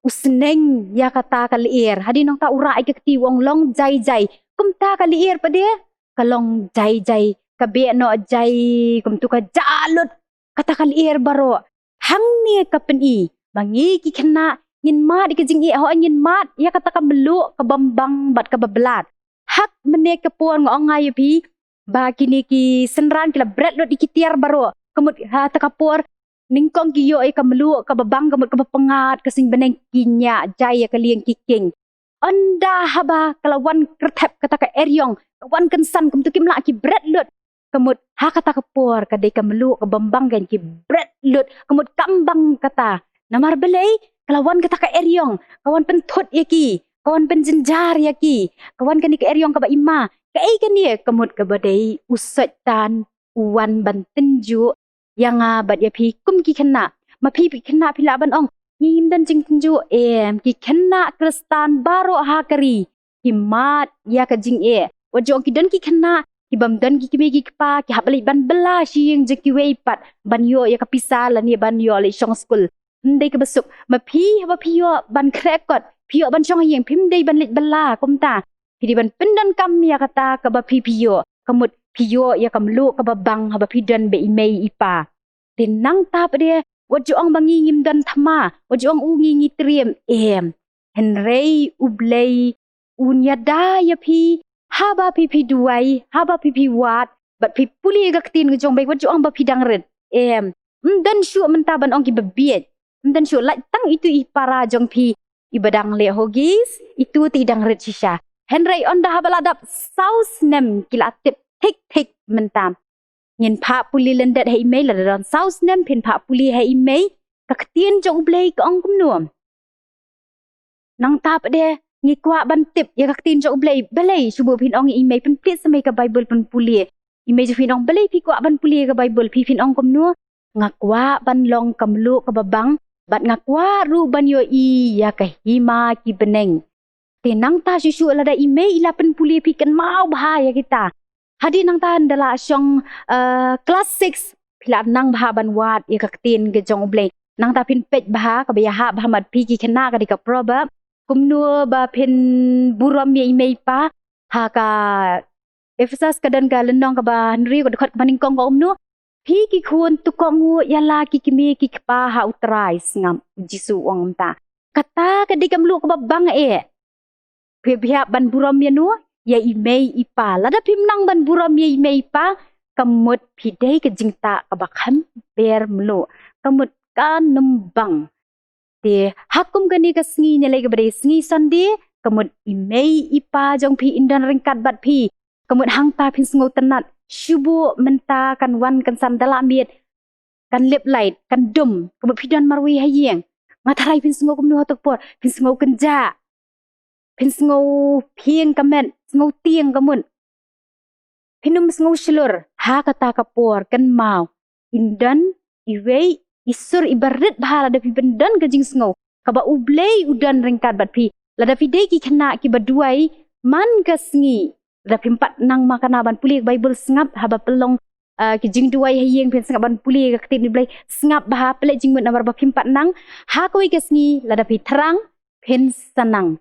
U sneng ïa kata ka lyer. Hadien nangta u rah ïa ka kti, u ong, "Long jai jai." Kumta ka lyer pat de ka long jai jai. Ka beh noh jai, kumto ka jah lut kata ka lyer baroh. Hangne ka pyni ba ngi ki khynnah ngin mad ïa ka jingeh, hooid ngin mad ïa kata ka mluh kabym bang bad kaba blat. Ha kane ka por nga ong ïa phi ba kine ki synran ki la bret lut ïa ki tiar baroh. Ka mut ha kata ka por nyngkong ki ïoh ïa ka mluh kaba bang, ka mut kaba pyngngad ka suiñ bneng, ki ñiah jai ïa ka lieng, ki kieng. Ynda haba ka la wan kyrthep kata ka eriong, ka wan kynsan, kumto kim lah, ki bret lut. Ka mut ha kata ka por ka dei ka mluh kabym bang, kan ki bret lut. Ka mut kam bang kata. Namar balei? Ka la wan kata ka eriong, ka wan pynthut ïa ki, ka wan pynjynjar ïa ki, ka wan kane ka eriong kaba ima. Kaei kane? Ka mut kaba dei u Soitan u wan ban tynjuh ïa nga bad ïa phi kum ki khynnah. Ma phi phi khynnah phi lah ban ong, ngi ngim don jingtynjuh. Em, ki khynnah Khristan baroh ha ka ri ki mad ïa ka jingeh. Wat ju ong ki don ki khynnah, ki bym don ki kmie ki kpa, ki hap leit ban bylla sha ïing jong kiwei pat ban ïoh ïa ka pisa lane ban ïoh leit shong skul. Ym dei kaba suk. Ma phi haba phi ïoh ban khreh kot, phi ïoh ban shong ha ïing, phim dei ban leit bylla kumta. Phi dei ban pyndonkam ïa kata kaba phi phi ïoh. Ka mut phi ïoh ïa ka mluh kaba bang haba phi don bad i mei i pa. Te nangta pat de, wat ju ong ba ngi ngim don thma, wat ju ong u ngi ngi triem, em. Hynrei U Blei un ïada ïa phi, haba phi phi duwai, haba phi phi wad, bad phi pule ka ktien ka jong U Blei, wat ju ong ba phi dang rit. Em, ym don shuh mynta ban ong kiba bieit. Ym don shuh, lait tang itu i para jong phi, iba dang leh hogis, itu te i dang rit shisha. Hynrei ynda haba la dap saw snem ki la tip thik thik mynta. Ngin phah pule lyndet ha i mei, lada don saw snem phin phah pule ha i mei, ka ktien jong U Blei ka ong kumno. Nangta pat de ngi kwah ban tip ïa ka ktien jong U Blei. Balei shu buh phin ong ïa i mei, pynplie sa mei ka Baibl pynpule. I mei jong phin ong, balei phi kwah ban pule ka Baibl? Phi phin ong kumno, nga kwah ban long ka mluh kaba bang, bad nga kwah ruh ban ïohi ïa ka hima ki bneng. Te nangta shuh shuh lada i mei i la pynpule, phi kynmaw bha ïa kita. Hadien nangta ynda la shong, eh, klas six, phi la nang bha ban wad ïa ka ktien ka jong U Blei. Nangta phin peit bha, kaba ïahap bha mat phi ki khynnah, ka dei ka Proverb. Kumno ba phin burom ïa i mei i pa. Ha ka Ephesus ka don ka lynnong kaba hynriew, ka dkhot kaba nyngkong ka ong kumno, phi ki khun, to kohnguh ïa la ki kmie ki kpa ha U Trai, sngap, U Jisu u ong kumta. Kata ka dei ka mluh kaba bang eh. Phi hap ban burom ïano? Ïa i mei i pa. Lada phim nang ban burom ïa i mei i pa, ka mut phi dei ka jingtah kaba kham ber mluh. Ka mut kan ym bang. Te ha kum kane ka sngi, ne lei kaba dei sngi Sunday, ka mut i mei i pa jong phi yn don ryngkat bad phi. Ka mut hangta phin sngewtynnat, shu buh mynta kan wan kan san, da la miet kan lip light, kan dum, ka mut phi don marwei ha ïing. Nga tharai phin sngew kumno ha kata ka por, phin sngew kynjah, phin sngew phieng ka met, sngew tieng ka mut. Phin ym sngew shlur. Ha kata ka por kynmaw, yn don iwei i sur iba rit bha lada phi pyndon ka jingsngew, kaba U Blei u don ryngkat bad phi. Lada phi dei ki khynnah kiba duwai man ka sngi, lada phim pat nang makna ban pule ka Baibl, sngap, haba pynlong, ah, ki jingduwai ha ïing, phin sngap ban pule ka ktien U Blei, sngap bha, pynleit jingmut namar ba phim pat nang. Ha kawei ka sngi lada phi thrang, phin sa nang.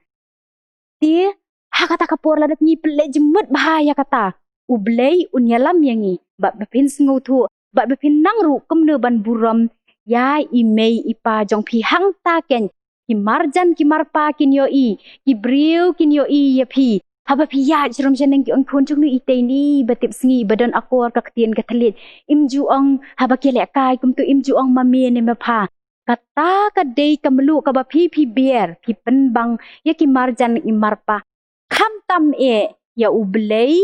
Te ha kata ka por lada ngi pynleit jingmut bha ïa kata, U Blei un ïalam ïa ngi, bad ba phin sngewthuh, bad ba phin nang ruh kumno ban burom ïa i mei i pa jong phi. Hangta keiñ ki marjan ki marpa kin ïohi, ki briew kin ïohi ïa phi. Haba phi ïaid sharum shaneng ki ong, khun jong no itei ni ba tip sngi, ba don akor ka ktien ka thylliej. Im ju ong haba ki lehkai kumto, im ju ong ma me ne ma pha. Kata ka dei ka mluh kaba phi phi ber, phi pynbang ïa ki marjan i marpa. Khamtam eh ïa U Blei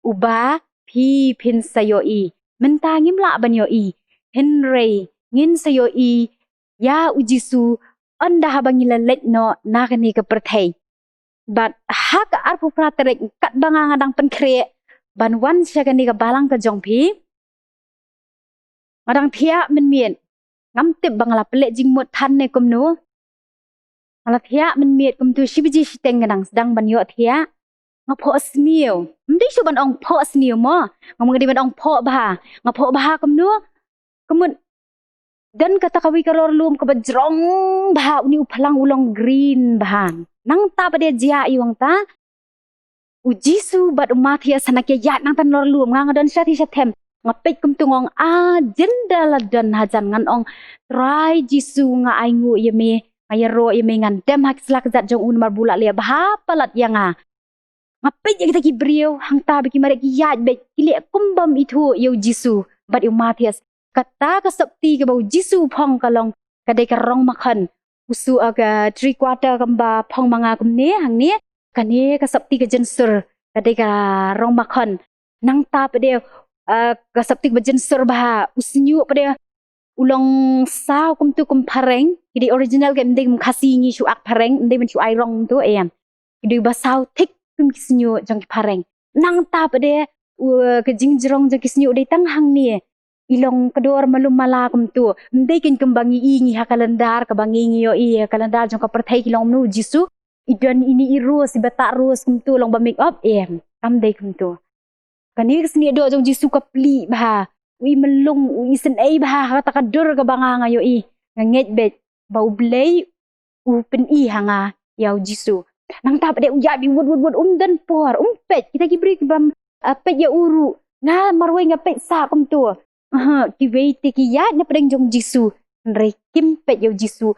uba phi phin sa ïohi. Mynta ngim lah ban ïohi, hynrei ngin sa ïohi ïa U Jisu ynda haba ngi la leit noh na kane ka pyrthei. Bad ha ka arphew phra tarik, katba nga nga dang pynkhreh ban wan sha kane ka balang ka jong phi, nga dang thiah mynmiet. Ngam tip ba nga la pynleit jingmut than ne kumno. Nga la thiah mynmiet kumto shi baje shiteng, nga dang sdang ban ïoh thiah. Nga phohsniew. Ym dei shuh ban ong phohsniew mo. Nga mut nga dei ban ong phoh bha. Nga phoh bha kumno. Ka mut don kata kawei ka lor lum kaba jrong bha, une u phlang u long green bha. Nangta pat de jia ïa u hangta, U Jisu bad u Matthias hana ki ïaid nangta na lor lum. Nga nga don shathie shathem. Nga peit kumto, nga ong, a, jin da la don hajan, ngan ong, Trai Jisu, nga ainguh ïa me, nga ïaroh ïa me, ngan dem ha ki sla kjat jong u namar ba u la leh bha palat ïa nga. Nga peit ïa kita ki briew hangta ba ki mareh ki ïaid beit, ki leh kum bym ithuh ïa U Jisu bad ïa u Matthias. Kata ka sopti kaba U Jisu u phong ka long, ka dei ka rong makhon. U su, ah, ka three quarter kumba phong ma nga kumne hangne. Kane ka sopti ka jynsur ka dei ka rong makhon. Nangta pat de, ah, ka sopti kaba jynsur bha, u shñiuh pat de u long saw kumto kum phareng. Ki dei original, ka ym dei kum Khasi ngi shu ak phareng, ym dei ban shu ai rong kumto, em. Ki dei ba saw thik kum ki shñiuh jong ki phareng. Nangta pat de, u, ka jingjrong jong ki shñiuh dei tang hangne. i long ka dor malu mala kumtu. Ym dei kein kumba ngi i ngi ha kalendar, kaba ngi ngi ïohi ha kalendar jong ka pyrthei ki long kumno u Jisu. I don ine i rose, i ba tah rose kumtu long ba make up, em. Kam dei kumtu. Kane ka snieh doh jong u Jisu ka plie bha. U i mlung, u i sngewbha ha kata ka dur kaba nga nga ïohi. Nga ngeit beit ba U Blei u pyni ha nga ïa u Jisu. Nangta pat de u ïaid beit wut wut wut, um don por, um peit. Kita ki briew ki bym, ah, peit ïa u ruh. Nga marwei nga peit sah kumtu. Aha, kiwei te ki ïaid na pdeng jong u Jisu, hynrei kim peit ïa u Jisu.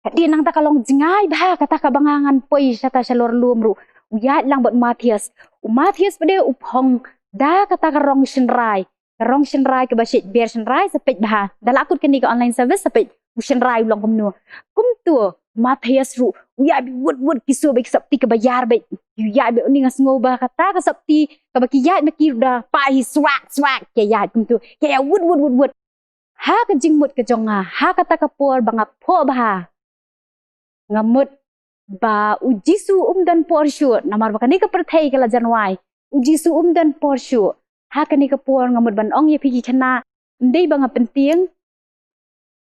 Ka dei nangta ka long jngai bha kata kaba nga ngan poi shata shalor lum ruh. U ïaid lang bad u Matthias. U Matthias pat de u phong da kata ka rong shynrai. Ka rong shynrai kaba shait ber shynrai, sa peit bha. Da la kut kane ka online service, sa peit u shynrai u long kumno. Kumtu u Matthias ruh u ïaid beit wut wut, ki shu beit ki sopti kaba ïar beit. U ïaid beit, une nga sngew ba kata ka sopti kaba ki ïaid ma ki ruh da pah hi swak swak, ki ïaid kumtu. Ki ïaid wut wut wut wut. Ha ka jingmut ka jong nga, ha kata ka por ba nga phoh bha, nga mut ba u Jisu um don por shuh, namar ba kane ka pyrthei ka la jan wai. U Jisu um don por shuh. Ha kane ka por nga mut ban ong ïa phi ki khynnah, ym dei ba nga pyntieng.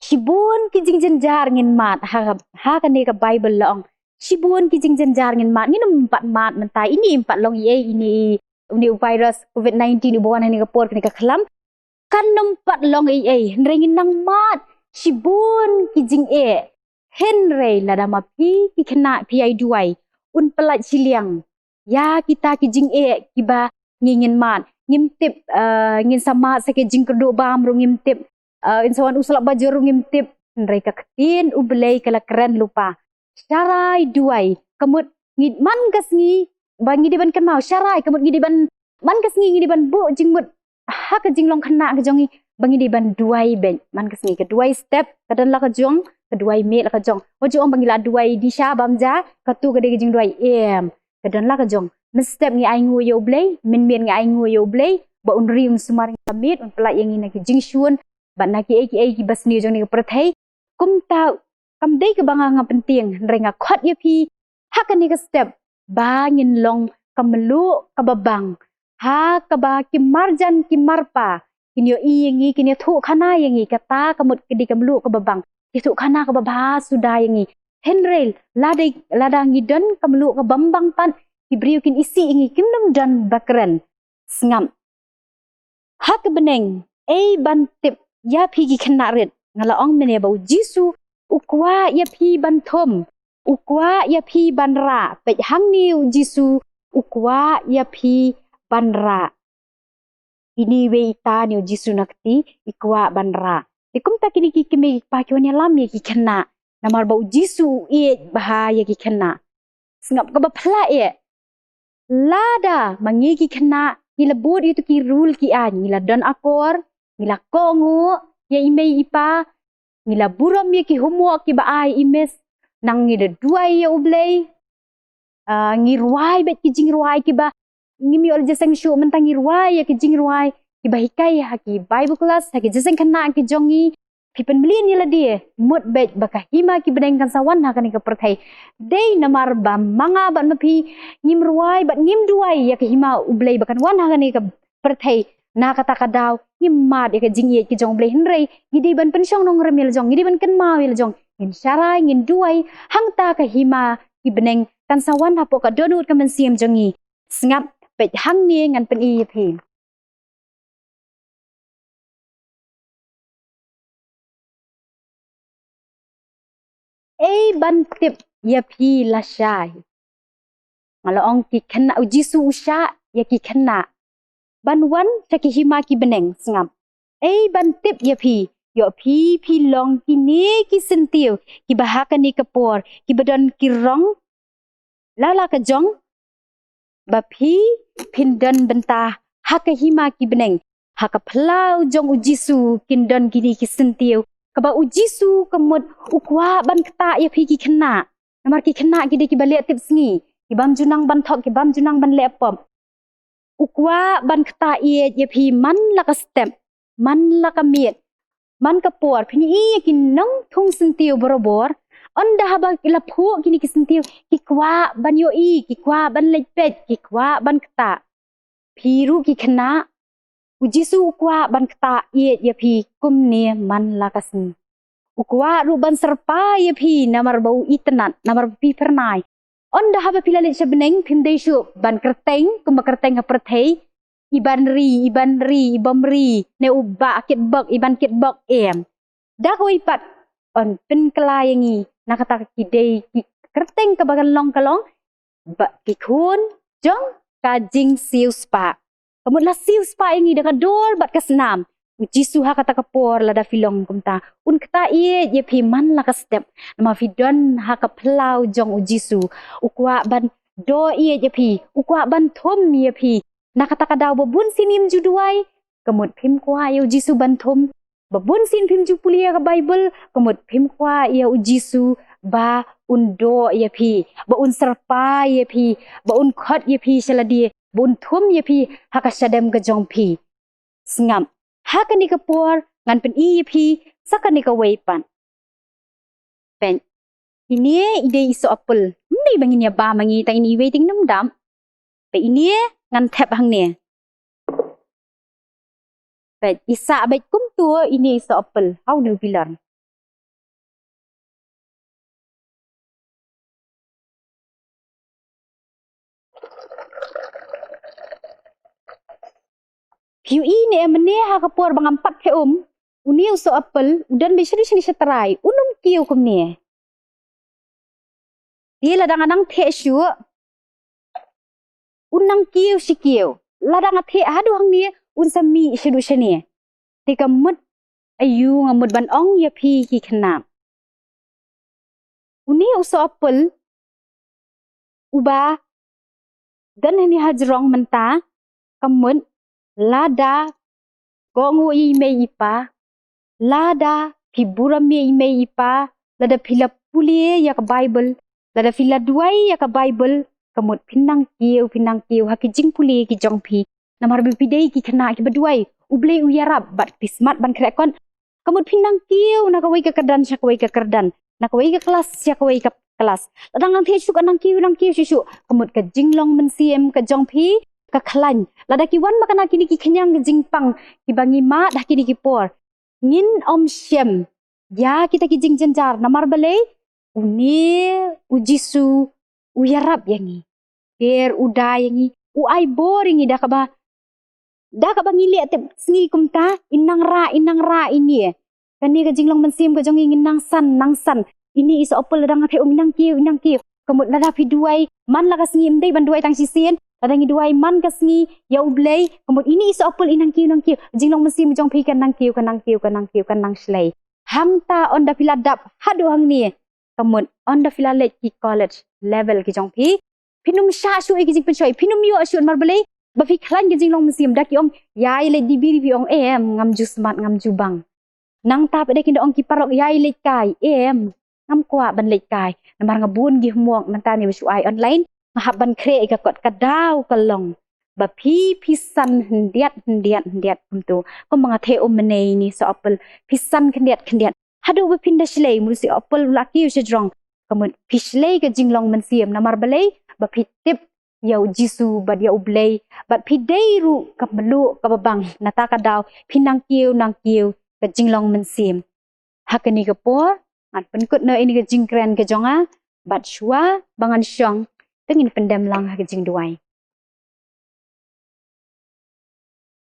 Shibun ki jingjynjar ngin mad ha, ha kane ka Bible la ong. Shibun ki jingjynjar ngin mad, ngin ym pat mad mynta, ine ym pat long ei ei, ine, une u virus covid nineteen uba wan ha kane ka por, kane ka khlam. Kan ym pat long ei ei, hynrei ngin nang mad shibun ki jingeh. Hynrei lada ma phi ki khynnah phi ïai duwai, un pyllait shiliang ïa kita ki jingeh kiba ngi ngin mad. Ngim tip, eh, ngin sa mad sa ki jingkyrduh bam ruh ngim tip. Eh, in sa wan u slap bajur ruh ngim tip. Hynrei ka ktien U Blei ka la kren lypa. Sharai duwai. Ka mut ngi man ka sngi ba ngi dei ban kynmaw. Sharai, ka mut ngi dei ban, man ka sngi ngi dei ban buh jingmut ha ka jinglong khynnah ka jong ngi ba ngi dei ban duwai beit. Man ka sngi ka duwai step ka don la ka jong, ka duwai miet la ka jong. Wat ju ong ba ngi la duwai disha bam ja, katu ka dei ka jingduwai, em. Ka don la ka jong. Mynstep ngi ainguh ïa U Blei, mynmiet ngi ainguh ïa U Blei ba un ri un sumar ïa ngi ka miet, un pyllait ïa ngi na ki jingshun bad na kiei kiei kiba sniew jong kane ka pyrthei. Kumta kam dei kaba nga nga pyntieng, hynrei nga khot ïa phi ha kane ka step ba ngin long ka mluh kaba bang, ha kaba ki marjan ki marpa kin ïohi ïa ngi, kin ïathuhkhana ïa ngi. Kata ka mut ka dei ka mluh kaba bang, ïathuhkhana kaba bha suda ïa ngi. Hynrei lada, lada ngi don ka mluh kabym bang pat, ki briew kin isih ïa ngi, kim don ba kren. Sngap. Ha ka bneng, ei ban tip ïa phi ki khynnah rit. Nga la ong mynne ba U Jisu u kwah ïa phi ban thum, u kwah ïa phi ban rah. Peit hangne, U Jisu u kwah ïa phi ban rah. Ine iwei i ta ne U Jisu na kti, i kwah ban rah. Te kumta kine ki kmie ki kpa ki wan ïalam ïa ki khynnah, namar ba U Jisu u ïeit bha ïa ki khynnah. Sngap kaba phylla eh. Lada ma ngi ki khynnah ngi la bud ïa kito ki rule ki aiñ, ngi la don akor, ngi la kohnguh ïa i mei i pa, ngi la burom ïa ki homework kiba ai i miss, nang ngi la duwai ïa U Blei, ah, ngi rwai beit ki jingrwai kiba ngim ïoh la jingïaseng shuh, mynta ngi rwai ïa ki jingrwai kiba hikai ha ki Bible class, ha ki jingïaseng khynnah ki jong ngi. Phi pynmlien ïa lade, mut beit ba ka hima ki bneng kan sa wan ha kane ka pyrthei. Dei namar ba ma nga bad ma phi ngim rwai bad ngim duwai ïa ka hima U Blei ba kan wan ha kane ka pyrthei. Na kata ka daw ngim mad ïa ka jingïeit ka jong U Blei, hynrei ngi dei ban pynshong nongrim ïa la jong, ngi dei ban kynmaw ïa la jong. Ngin sharai, ngin duwai, hangta ka hima ki bneng kan sa wan hapoh ka dohnud ka mynsiem jong ngi. Sngap, peit hangne ngan pyni ïa phi. Ei ban tip ïa phi lashai. Nga la ong ki khynnah, U Jisu u shah ïa ki khynnah ban wan sha ki hima ki bneng. Sngap. Ei ban tip ïa phi, ïoh phi phi long kine ki syntiew kiba ha kane ka por kiba don ki rong la la ka jong ba phi phin don bynta ha ka hima ki bneng. Ha ka phyllaw jong U Jisu kin don kine ki syntiew, kaba U Jisu ka mut u kwah ban ktah ïa phi ki khynnah. Namar ki khynnah ki dei kiba leh tip sngi, ki bym ju nang ban thok, ki bym ju nang ban leh pop. U kwah ban ktah ïeit ïa phi man la ka step, man la ka miet, man ka por. Phin ïohi ïa ki nongthung syntiew barabor, ynda haba ki la phuh kine ki syntiew, ki kwah ban ïohi, ki kwah ban leit peit, ki kwah ban ktah. Phi ruh ki khynnah, U Jisu u kwah ban ktah ïeit ïa phi kumne man la ka sngi. U kwah ruh ban syrpai ïa phi namar ba u itynnad, namar ba phi phyrnai. Ynda haba phi la leit sha bneng phim dei shuh ban kyrteng kumba kyrteng ha pyrthei, i ban ri, i ban ri, i bym ri, ne u ba kit bok, i ban kit bok, em. Da kawei pat, yn pynkylla ïa ngi na kata ka ki dei ki kyrteng kaba kan long ka long ba ki khun jong ka jingsiewspah. Ka mut la siewspah ïa ngi da ka dur bad ka snam. U Jisu ha kata ka por lada phi long kumta, un ktah ïeit ïa phi man la ka step. Namar phi don ha ka phyllaw jong u Jisu. U kwah ban doh ïeit ïa phi, u kwah ban thum ïa phi. Na kata ka daw ba bun sien ngim ju duwai, ka mut phim kwah ïa u Jisu ban thum. Ba bun sien phim ju pule ïa ka Baibl, ka mut phim kwah ïa u Jisu ba un doh ïa phi, ba un syrpai ïa phi, ba un khot ïa phi sha lade, ba un thum ïa phi ha ka shadem ka jong phi. Sngap. Ha kane ka por ngan pyni ïa phi sa kane kawei pat. Peit. Ine i dei i soh apple. Ym dei ba ngin ïa bam ma ngi, tang ine iwei te ngin ym dam. Peit, ine ngan thep hangne. Peit, i sah beit kumto, ine i soh apple. Haw ne u bilor. Phi ïohi ne em, mynne ha ka por ba ngam pat theh um, une u soh apple u don beit shaduh shane sha trai, un ym kiew kumne. Te lada nga nang theh shuh, un nang kiew shi kiew. Lada nga theh haduh hangne, un sa mih shaduh shane. Te ka mut aïu nga mut ban ong ïa phi ki khynnah. Une u soh apple uba don hangne ha jrong mynta, ka mut lada kohnguh ïa i mei i pa, lada phi burom ïa i mei i pa, lada phi la pule ïa ka Baibl, lada phi la duwai ïa ka Baibl, ka mut phin nang kiew, phin nang kiew ha ki jingpule ki jong phi. Namar ba phi dei ki khynnah kiba duwai, U Blei u ïarap bad phi smat ban khreh kot. Ka mut phin nang kiew na kawei ka kyrdan sha kawei ka kyrdan, na kawei ka klas sha kawei ka klas. Lada ngan theh shuh ka nang kiew, nang kiew shuh shuh. Ka mut ka jinglong mynsiem ka jong phi ka khlaiñ. Lada ki wan ma kane kine ki khñiang ka jingpang kiba ngi mad ha kine ki por, ngin ym shem ïa kita ki jingjynjar. Namar balei? Une u Jisu u ïarap ïa ngi. Ter u da ïa ngi, u ai bor ïa ngi da kaba, da kaba ngi leh tip sngi kumta, in nang rah, in nang rah ine. Kane ka jinglong mynsiem ka jong ngi ngin nang san, nang san. Ine i soh apple lada nga theh um, in nang kiew, in nang kiew. Ka mut lada phi duwai man la ka sngi, ym dei ban duwai tang shisien. Lada ngi duwai man ka sngi ïa U Blei, ka mut ine i soh apple in nang kiew, nang kiew. Jinglong mynsiem jong phi kan nang kiew, kan nang kiew, kan nang kiew, kan nang shlei. Hangta ynda phi la dap haduh hangne, ka mut ynda phi la leit ki college level ki jong phi, phin ym shah shuh ïa ki jingpynshoi, phin ym ïoh shuh. Namar balei? Ba phi khlaiñ ka jinglong mynsiem. Da ki ong ïai leit dih biri, phi ong em, ngam ju smat, ngam ju bang. Nangta pat da kin da ong ki paralok ïai leit kai, em, ngam kwah ban leit kai namar nga bun ki homework, mynta ne ba shu ai online, nga hap ban khreh ïa ka kot. Ka daw ka long ba phi, phi san khyndiat, khyndiat, khyndiat kumto. Kumba nga theh um mynne ine i soh apple, phi san khyndiat, khyndiat. Haduh ba phin da shlei, mut u soh apple u la kiew sha jrong. Ka mut phi shlei ka jinglong mynsiem. Namar balei? Ba phi tip ïa u Jisu bad ïa U Blei, bad phi dei ruh ka mluh kaba bang. Nangta ka daw phi nang kiew, nang kiew ka jinglong mynsiem. Ha kane ka por ngan pynkut noh ine ka jingkren ka jong nga, bad shuwa ba ngan shong, to ngin pyndem lang ha ka jingduwai.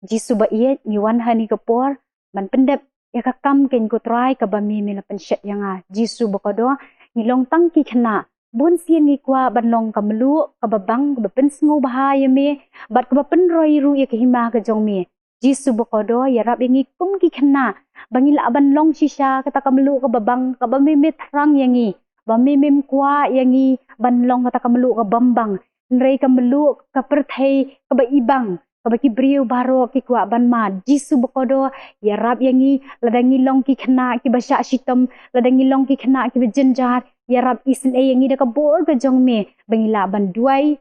Jisu ba ïeit, ngi wan ha kane ka por ban pyndep ïa ka kam, keiñ ko Trai, kaba me, me la pynshet ïa nga. Jisu ba kordor, ngi long tang ki khynnah. Bun sien ngi kwah ban long ka mluh kaba bang, kaba pynsngewbha ïa me, bad kaba pynroi ruh ïa ka hima ka jong me. Jisu ba kordor, ïarap ïa ngi kum ki khynnah ba ngin lah ban long shisha kata ka mluh kaba bang, kaba me, me thrang ïa ngi, ba me, mem kwah ïa ngi ban long kata ka mluh kabym bang. Hynrei ka mluh ka pyrthei kaba ibang, kaba ki briew baroh ki kwah ban mad. Jisu ba kordor, ïarap ïa ngi, lada ngi long ki khynnah kiba shah shitom, lada ngi long ki khynnah kiba jynjar, ïarap isynei ïa ngi da ka bor ka jong me, ba ngi lah ban duwai,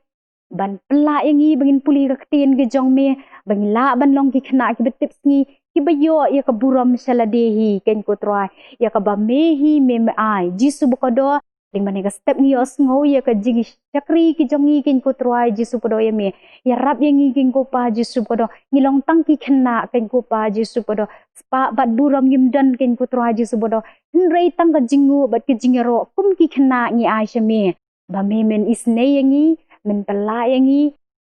ban pynlah ïa ngi ba ngin pule ka ktien ka jong me, ba ngi lah ban long ki khynnah kiba tip sngi, kiba ïoh ïa ka burom sha lade hi, keiñ ko Trai, ïa kaba me hi mem ai. Jisu ba kordor, Lyngba kane ka step ngi ïohsngew ïa ka jingshakri ki jong ngi kein ko Trai Jisu Kpa, ïa me. Ïarap ïa ngi kein ko Pa Jisu Kpa, ngi long tang ki khynnah kein ko Pa Jisu Kpa. Spah bad burom ngim don kein ko Trai Jisu Kpa. Hynrei tang ka jingnguh bad ka jingïaroh kum ki khynnah ngi ai sha me. Ba me men isynei ïa ngi, men pynlah ïa ngi,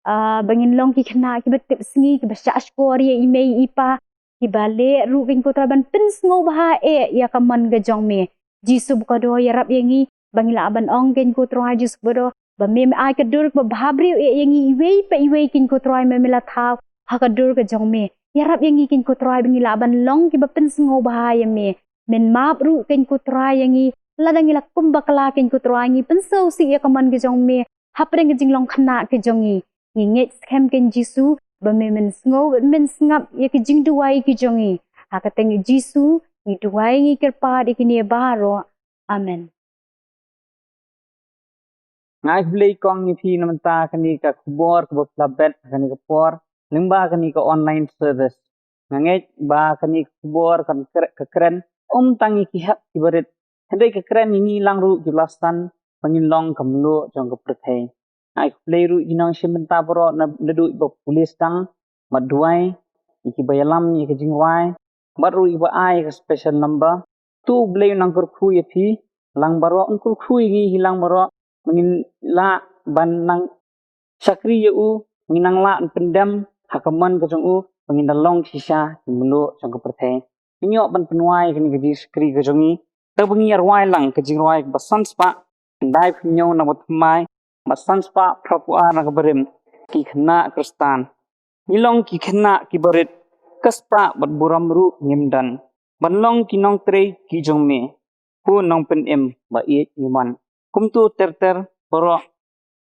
ah, ba ngin long ki khynnah kiba tipsngi, kiba shahshkor ïa i mei i pa, kiba leh ruh kein ko Trai ban pynsngewbha eh ïa ka mon ka jong me. Jisu Kpa, ïarap ïa ngi ba ngi lah ban ong kein ko Trai Jisu Kpa, ba me, me ai ka dur kaba bhabriew eh ïa ngi iwei pa iwei kein ko Trai, me, me la thaw ha ka dur ka jong me. Ïarap ïa ngi kein ko Trai ba ngi lah ban long kiba pynsngewbha ïa me. Men map ruh kein ko Trai ïa ngi, lada ngi la kum bakla kein ko Trai, ngi pynsngewsih ïa ka mon ka jong me hapdeng ka jinglong khynnah ka jong ngi. Ngi ngeit skhem kein Jisu ba me men sngew, men sngap ïa ki jingduwai ki jong ngi. Ha ka kyrteng Jisu ngi duwai, ngi kyrpad ïa kine baroh. Amen. Nga ai khublei kong ïa phi na mynta kane ka khubor kaba phi la bet ha kane ka por lyngba kane ka online service. Nga ngeit ba kane ka khubor kan kre-, ka kren ym tang ïa ki hep kiba rit, hynrei ka kren ïa ngi lang ruh kiba la san ba ngin long ka mluh jong ka pyrthei. Nga ai khublei ruh ïa ki nongshim bynta baroh na, naduh ba pule sdang, bad duwai ïa kiba ïalam ïa ka jingrwai, bad ruh ïa kiba ai ïa ka special number. To U Blei un nang kyrkhu ïa phi lang baroh, un kyrkhu ïa ngi hi lang baroh, ba ngin lah ban nang shakri ïa u, ba ngin nang lah ban pyndem ha ka mon ka jong u, ba ngin da long shisha ki mluh jong ka pyrthei. Ngin ïoh ban pynwai ïa kane ka jingshakri ka jong ngi da kaba ngin ïa rwai lang ka jingrwai kaba san spah khyndai phew hynñiew na ka thymmai, bad san spah phra phew ar na ka barim, Ki Khynnah Khristan. Ngi long ki khynnah kiba rit, ka spah bad burom ruh ngim don, ban long ki nongtrei ki jong me, ko Nongpynim ba ïeit ngi mon. Kumto ter ter baroh,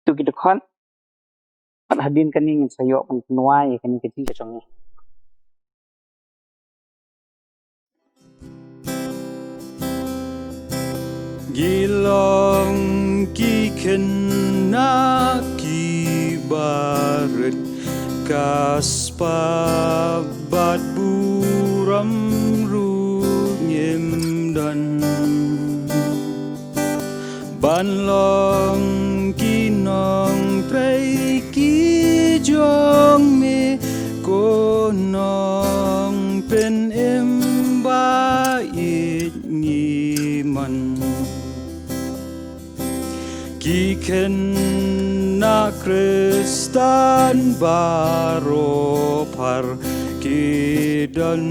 to ki dkhot, bad hadien kane ngin sa ïoh ban pynwai ïa kane ka jingkyrkhu ka jong ngi. Ngi long ki khynnah kiba rit, ka spah bad burom ruh ngim don, ban long ki nongtrei ki jong me, ko Nongpynim ba ïeit ngi mon. Ki khynnah Khristan baroh phar, ki don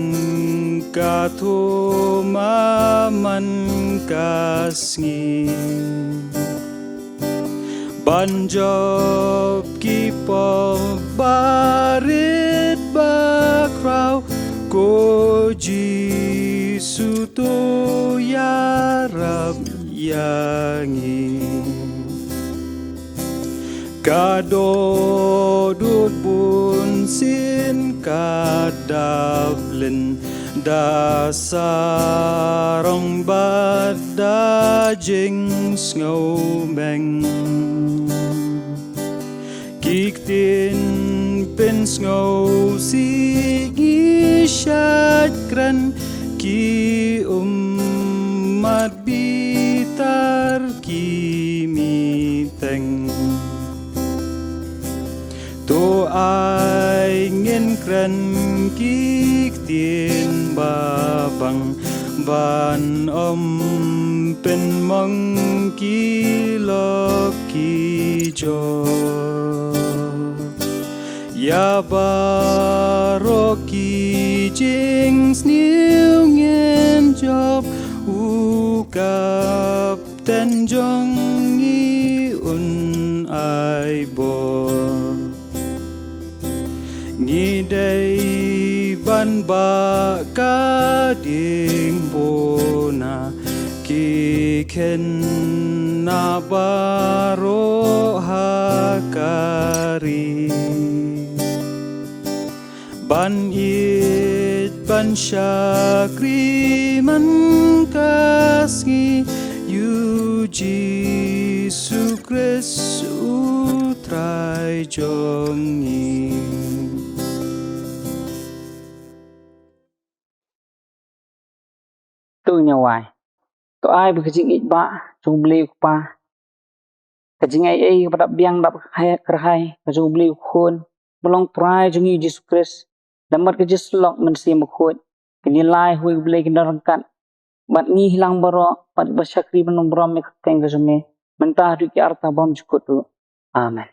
katto ma man ka sngi, ban jop ki pop barit bakhraw, ko Jisu to ïarap ïa ngi. Ka dohnud bunsien ka dap lynda sarong bad da jingsngewbeng. Ki ktien pynsngewsih ngi shait kren, ki ummat bitar ki mih teng. To ai ngin kren ki ktien babang, ban ym pynmong ki lok ki jor. Ïa baroh ki jingsniew ngin jop, u Kapten jong ngi un ai bor. Ngi dei ban bah ka diengphna, ki khynnah baroh ha ka ri, ban ïeit ban shakri man ka sngi, ïa u Jisu Khrist u Trai jong ngi. To ngin ïa wai. To ai ba ka jingïeit ba U Blei U Kpa. Ka jingaiei kaba dap biang dap kyrhai ka jong U Blei U Khun, ba long Trai jong ngi U Jisu Khrist, namar ka jingïasyllok Mynsiem Bakhuid, kin ïalai ha U Blei kin don ryngkat bad ngi hi lang baroh, bad ba shakri ban long burom ïa ka kyrteng ka jong me, mynta haduh ki arta bymjukut ruh. Amen.